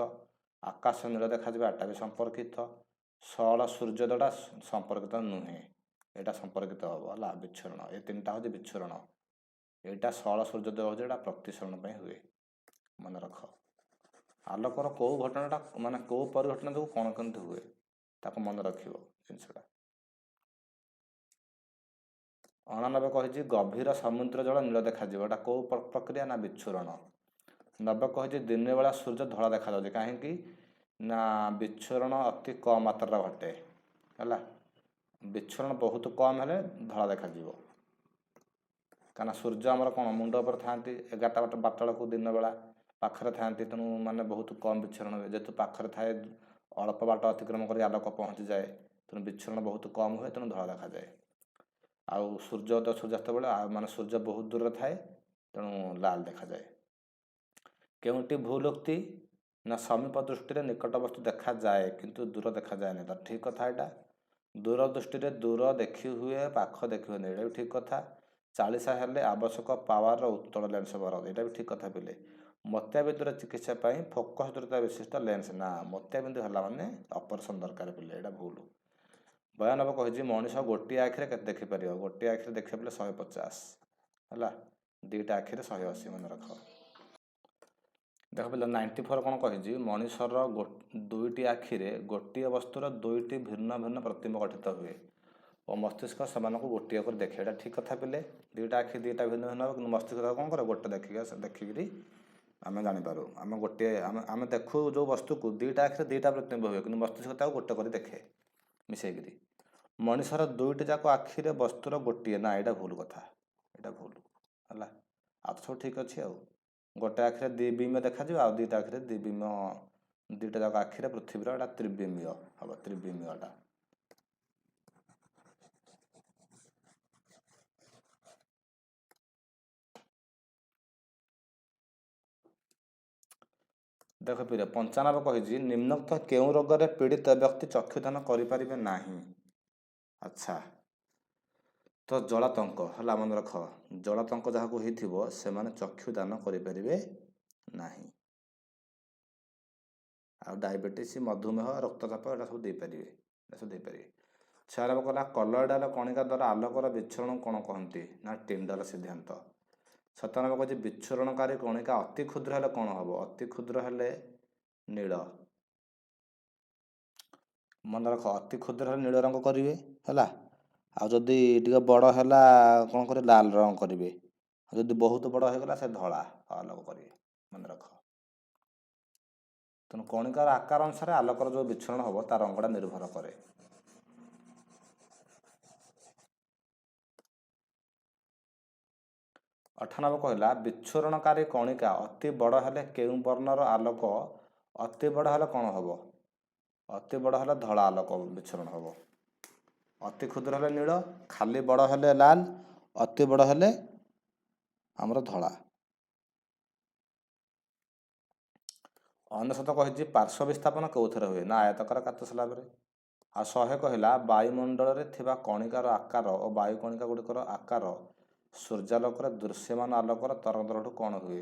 ଆକାଶ ନୀଳ ଦେଖାଯିବା ଏଟା ବି ସମ୍ପର୍କିତ, ସରଳ ସୂର୍ଯ୍ୟୋଦୟଟା ସମ୍ପର୍କିତ ନୁହେଁ। ଏଇଟା ସମ୍ପର୍କିତ ହେବ। ହେଲା, ବିଚ୍ଛୁରଣ, ଏ ତିନିଟା ହେଉଛି ବିଚ୍ଛୁରଣ, ଏଇଟା ସରଳ ସୂର୍ଯ୍ୟୋଦୟ ହେଉଛି, ଏଇଟା ପ୍ରତିସରଣ ପାଇଁ ହୁଏ। ମନେ ରଖ, ଆଲୋକର କେଉଁ ଘଟଣାଟା, ମାନେ କେଉଁ ପରିଘଟଣା ଯୋଗୁଁ କ'ଣ କେମିତି ହୁଏ, ତାକୁ ମନେ ରଖିବ ଜିନିଷଟା। 89 କହିଛି, ଗଭୀର ସମୁଦ୍ର ଜଳ ନୀଳ ଦେଖାଯିବ, ଏଇଟା କେଉଁ ପ୍ରକ୍ରିୟା? ନା ବିଚ୍ଛୁରଣ। 90 କହିଛି, ଦିନ ବେଳା ସୂର୍ଯ୍ୟ ଧଳା ଦେଖାଯାଉଛି କାହିଁକି? ନା ବିଚ୍ଛୁରଣ ଅତି କମ୍ ମାତ୍ରାରେ ଘଟେ। ହେଲା, ବିଚ୍ଛୁରଣ ବହୁତ କମ୍ ହେଲେ ଧଳା ଦେଖାଯିବ। କାହିଁକିନା ସୂର୍ଯ୍ୟ ଆମର କ'ଣ ମୁଣ୍ଡ ଉପରେ ଥାଆନ୍ତି, 11ଟା 12ଟା ବେଳକୁ ଦିନ ବେଳା ପାଖରେ ଥାଆନ୍ତି, ତେଣୁ ମାନେ ବହୁତ କମ୍ ବିଚ୍ଛୁରଣ ହୁଏ। ଯେହେତୁ ପାଖରେ ଥାଏ, ଅଳ୍ପ ବାଟ ଅତିକ୍ରମ କରି ଆଲୋକ ପହଞ୍ଚିଯାଏ, ତେଣୁ ବିଚ୍ଛୁରଣ ବହୁତ କମ୍ ହୁଏ, ତେଣୁ ଧଳା ଦେଖାଯାଏ। ଆଉ ସୂର୍ଯ୍ୟୋଦୟ ସୂର୍ଯ୍ୟାସ୍ତ ବେଳେ ମାନେ ସୂର୍ଯ୍ୟ ବହୁତ ଦୂରରେ ଥାଏ, ତେଣୁ ଲାଲ ଦେଖାଯାଏ। କେଉଁଟି ଭୁଲ ଉକ୍ତି? ନା, ସମୀପ ଦୃଷ୍ଟିରେ ନିକଟ ବସ୍ତୁ ଦେଖାଯାଏ କିନ୍ତୁ ଦୂର ଦେଖାଯାଏନି, ତ ଠିକ୍ କଥା ଏଇଟା। ଦୂର ଦୃଷ୍ଟିରେ ଦୂର ଦେଖି ହୁଏ, ପାଖ ଦେଖି ହୁଏନି, ଏଇଟା ବି ଠିକ୍ କଥା। 40 ହେଲେ ଆବଶ୍ୟକ ପାୱାରର ଉତ୍ତଳ ଲେନ୍ସ ବ୍ୟବହାର, ଏଇଟା ବି ଠିକ୍ କଥା ପିଲେ। ମୋତିଆବିନ୍ଦୁର ଚିକିତ୍ସା ପାଇଁ ଫୋକସ୍ ଦୂରତା ବିଶିଷ୍ଟ ଲେନ୍ସ, ନା, ମୋତିଆବିନ୍ଦୁ ହେଲା ମାନେ ଅପରେସନ୍ ଦରକାର ପିଲେ, ଏଇଟା ଭୁଲ। 92 କହିଛି ମଣିଷ ଗୋଟିଏ ଆଖିରେ କେତେ ଦେଖିପାରିବ? ଗୋଟିଏ ଆଖିରେ ଦେଖିବା ପିଲେ 150 ହେଲା, ଦୁଇଟା ଆଖିରେ 180, ମନେ ରଖ। ଦେଖ ପିଲା, 94 କ'ଣ କହିଛି? ମଣିଷର ଦୁଇଟି ଆଖିରେ ଗୋଟିଏ ବସ୍ତୁର ଦୁଇଟି ଭିନ୍ନ ଭିନ୍ନ ପ୍ରତିମ୍ବ ଗଠିତ ହୁଏ ଓ ମସ୍ତିଷ୍କ ସେମାନଙ୍କୁ ଗୋଟିଏ କରି ଦେଖେ, ଏଇଟା ଠିକ୍ କଥା ପିଲେ। ଦୁଇଟା ଆଖି ଦୁଇଟା ଭିନ୍ନ ଭିନ୍ନ ହେବ, କିନ୍ତୁ ମସ୍ତିଷ୍କ ତାକୁ କ'ଣ କରେ? ଗୋଟେ ଦେଖିକିରି ଆମେ ଜାଣିପାରୁ। ଆମେ ଗୋଟିଏ ଆମେ ଦେଖୁ ଯେଉଁ ବସ୍ତୁକୁ ଦୁଇଟା ଆଖିରେ ଦୁଇଟା ପ୍ରତିମ୍ବ ହୁଏ, କିନ୍ତୁ ମସ୍ତିଷ୍କ ତାକୁ ଗୋଟେ କରି ଦେଖେ ମିଶେଇକିରି। ମଣିଷର ଦୁଇଟି ଯାକ ଆଖିରେ ବସ୍ତୁର ଗୋଟିଏ, ନା, ଏଇଟା ଭୁଲ କଥା, ଏଇଟା ଭୁଲ ହେଲା। ଆଉ ତ ସବୁ ଠିକ୍ ଅଛି। ଆଉ ଗୋଟେ ଆଖିରେ ଦ୍ୱିବିମ୍ବ ଦେଖାଯିବ, ଆଉ ଦୁଇଟା ଆଖିରେ ଦ୍ୱିବିମ୍ବ, ଦୁଇଟା ଯାକ ଆଖିରେ ପୃଥିବୀର ଏଇଟା ତ୍ରିବିମ୍ବୀୟ ହେବ, ତ୍ରିବିମ୍ବୀୟଟା। ଦେଖ ପିଲେ, 95 କହିଛି ନିମ୍ନୋକ୍ତ କେଉଁ ରୋଗରେ ପୀଡ଼ିତ ବ୍ୟକ୍ତି ଚକ୍ଷୁଦାନ କରିପାରିବେ ନାହିଁ? ଆଚ୍ଛା, ତ ଜଳାତଙ୍କ ହେଲା, ମନେ ରଖ, ଜଳାତଙ୍କ ଯାହାକୁ ହେଇଥିବ ସେମାନେ ଚକ୍ଷୁଦାନ କରିପାରିବେ ନାହିଁ। ଆଉ ଡାଇବେଟିସ୍, ମଧୁମେହ, ରକ୍ତଚାପ ଏଇଟା ସବୁ ଦେଇପାରିବେ, ଏଇଟା ସବୁ ଦେଇପାରିବେ। 96 କହିଲା କଲଏଡାଲ କଣିକା ଦ୍ୱାରା ଆଲୋକର ବିଚ୍ଛୁରଣ କ'ଣ କହନ୍ତି? ନା, ଟିଣ୍ଡଲ ସିଦ୍ଧାନ୍ତ। 97 କହିଛି ବିଚ୍ଛୁରଣକାରୀ କଣିକା ଅତି କ୍ଷୁଦ୍ର ହେଲେ କ'ଣ ହେବ? ଅତି କ୍ଷୁଦ୍ର ହେଲେ ନୀଳ, ମନେ ରଖ, ଅତି କ୍ଷୁଦ୍ର ହେଲେ ନୀଳ ରଙ୍ଗ କରିବେ ହେଲା, ଆଉ ଯଦି ଟିକେ ବଡ଼ ହେଲା କ'ଣ କରିବେ? ଲାଲ ରଙ୍ଗ କରିବେ, ଆଉ ଯଦି ବହୁତ ବଡ଼ ହେଇଗଲା ସେ ଧଳା ଆଲୋକ କରିବେ, ମନେ ରଖ। ତେଣୁ କଣିକାର ଆକାର ଅନୁସାରେ ଆଲୋକର ଯେଉଁ ବିଚ୍ଛୁରଣ ହେବ ତା ରଙ୍ଗଟା ନିର୍ଭର କରେ। 98 କହିଲା ବିଚ୍ଛୁରଣକାରୀ କଣିକା ଅତି ବଡ଼ ହେଲେ କେଉଁ ବର୍ଣ୍ଣର ଆଲୋକ, ଅତି ବଡ଼ ହେଲେ କ'ଣ ହେବ? ଅତି ବଡ଼ ହେଲେ ଧଳା ଆଲୋକ ବିଚ୍ଛୁରଣ ହେବ, ଅତି କ୍ଷୁଦ୍ର ହେଲେ ନୀଳ, ଖାଲି ବଡ଼ ହେଲେ ଲାଲ, ଅତି ବଡ଼ ହେଲେ ଆମର ଧଳା। 99 କହିଛି ପାର୍ଶ୍ୱ ବିସ୍ଥାପନ କେଉଁଥିରେ ହୁଏ? ନା, ଆୟତାକାର କାଚ ସ୍ଲାବରେ। ଆଉ 100 କହିଲା ବାୟୁମଣ୍ଡଳରେ ଥିବା କଣିକାର ଆକାର ଓ ବାୟୁ କଣିକା ଗୁଡ଼ିକର ଆକାର ସୂର୍ଯ୍ୟାଲୋକରେ ଦୃଶ୍ୟମାନ ଆଲୋକର ତରଙ୍ଗଦୈର୍ଘ୍ୟଠୁ କ'ଣ ହୁଏ?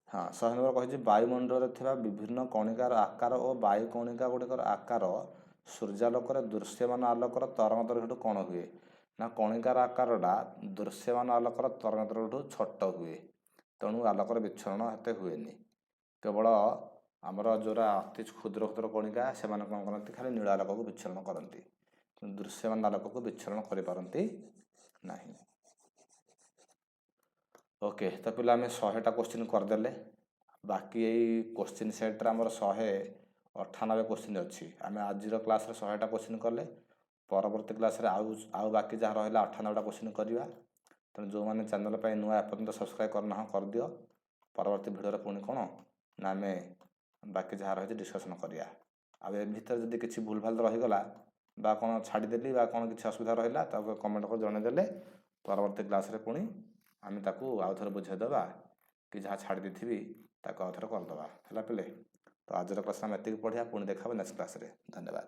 ହଁ, 100 ନମ୍ବର କହିଛି ବାୟୁମଣ୍ଡଳରେ ଥିବା ବିଭିନ୍ନ କଣିକାର ଆକାର ଓ ବାୟୁ କଣିକା ଗୁଡ଼ିକର ଆକାର ସୂର୍ଯ୍ୟାଲୋକରେ ଦୃଶ୍ୟମାନ ଆଲୋକର ତରଙ୍ଗଦୈର୍ଘ୍ୟଠୁ କ'ଣ ହୁଏ? ନା, କଣିକାର ଆକାରଟା ଦୃଶ୍ୟମାନ ଆଲୋକର ତରଙ୍ଗଦୈର୍ଘ୍ୟଠୁ ଛୋଟ ହୁଏ, ତେଣୁ ଆଲୋକର ବିଚ୍ଛୁରଣ ଏତେ ହୁଏନି। କେବଳ ଆମର ଯେଉଁଟା ଅତି କ୍ଷୁଦ୍ର କ୍ଷୁଦ୍ର କଣିକା ସେମାନେ କ'ଣ କରନ୍ତି? ଖାଲି ନୀଳ ଆଲୋକକୁ ବିଚ୍ଛୁରଣ କରନ୍ତି, କିନ୍ତୁ ଦୃଶ୍ୟମାନ ଆଲୋକକୁ ବିଚ୍ଛୁରଣ କରିପାରନ୍ତି ନାହିଁ। ଓକେ, ତ ପିଲା ଆମେ 100ଟା କୋଶ୍ଚିନ୍ କରିଦେଲେ। ବାକି ଏଇ କୋଶ୍ଚିନ୍ ସେଟ୍ରେ ଆମର 198 କୋଶ୍ଚିନ୍ ଅଛି। ଆମେ ଆଜିର କ୍ଲାସ୍ରେ 100ଟା କୋଶ୍ଚିନ୍ କଲେ, ପରବର୍ତ୍ତୀ କ୍ଲାସ୍ରେ ଆଉ ବାକି ଯାହା ରହିଲା 98ଟା କୋଶ୍ଚିନ୍ କରିବା। ତେଣୁ ଯେଉଁମାନେ ଚ୍ୟାନେଲ୍ ପାଇଁ ନୂଆ ଏପର୍ଯ୍ୟନ୍ତ ସବସ୍କ୍ରାଇବ୍ କରିନାହ କରିଦିଅ। ପରବର୍ତ୍ତୀ ଭିଡ଼ିଓରେ ପୁଣି କ'ଣ ନା ଆମେ ବାକି ଯାହା ରହିଛି ଡିସ୍କସନ୍ କରିବା। ଆଉ ଏ ଭିତରେ ଯଦି କିଛି ଭୁଲଭାଲ ରହିଗଲା ବା କ'ଣ ଛାଡ଼ିଦେଲି ବା କ'ଣ କିଛି ଅସୁବିଧା ରହିଲା, ତାକୁ କମେଣ୍ଟ କରି ଜଣାଇଦେଲେ ପରବର୍ତ୍ତୀ କ୍ଲାସ୍ରେ ପୁଣି ଆମେ ତାକୁ ଆଉ ଥରେ ବୁଝେଇଦେବା କି ଯାହା ଛାଡ଼ି ଦେଇଥିବି ତାକୁ ଆଉ ଥରେ କରିଦେବା। ହେଲା ପିଲେ, ତ ଆଜିର କ୍ଲାସ୍ ଆମେ ଏତିକି ପଢ଼ିବା, ପୁଣି ଦେଖା ହେବ ନେକ୍ସଟ କ୍ଲାସ୍ରେ। ଧନ୍ୟବାଦ।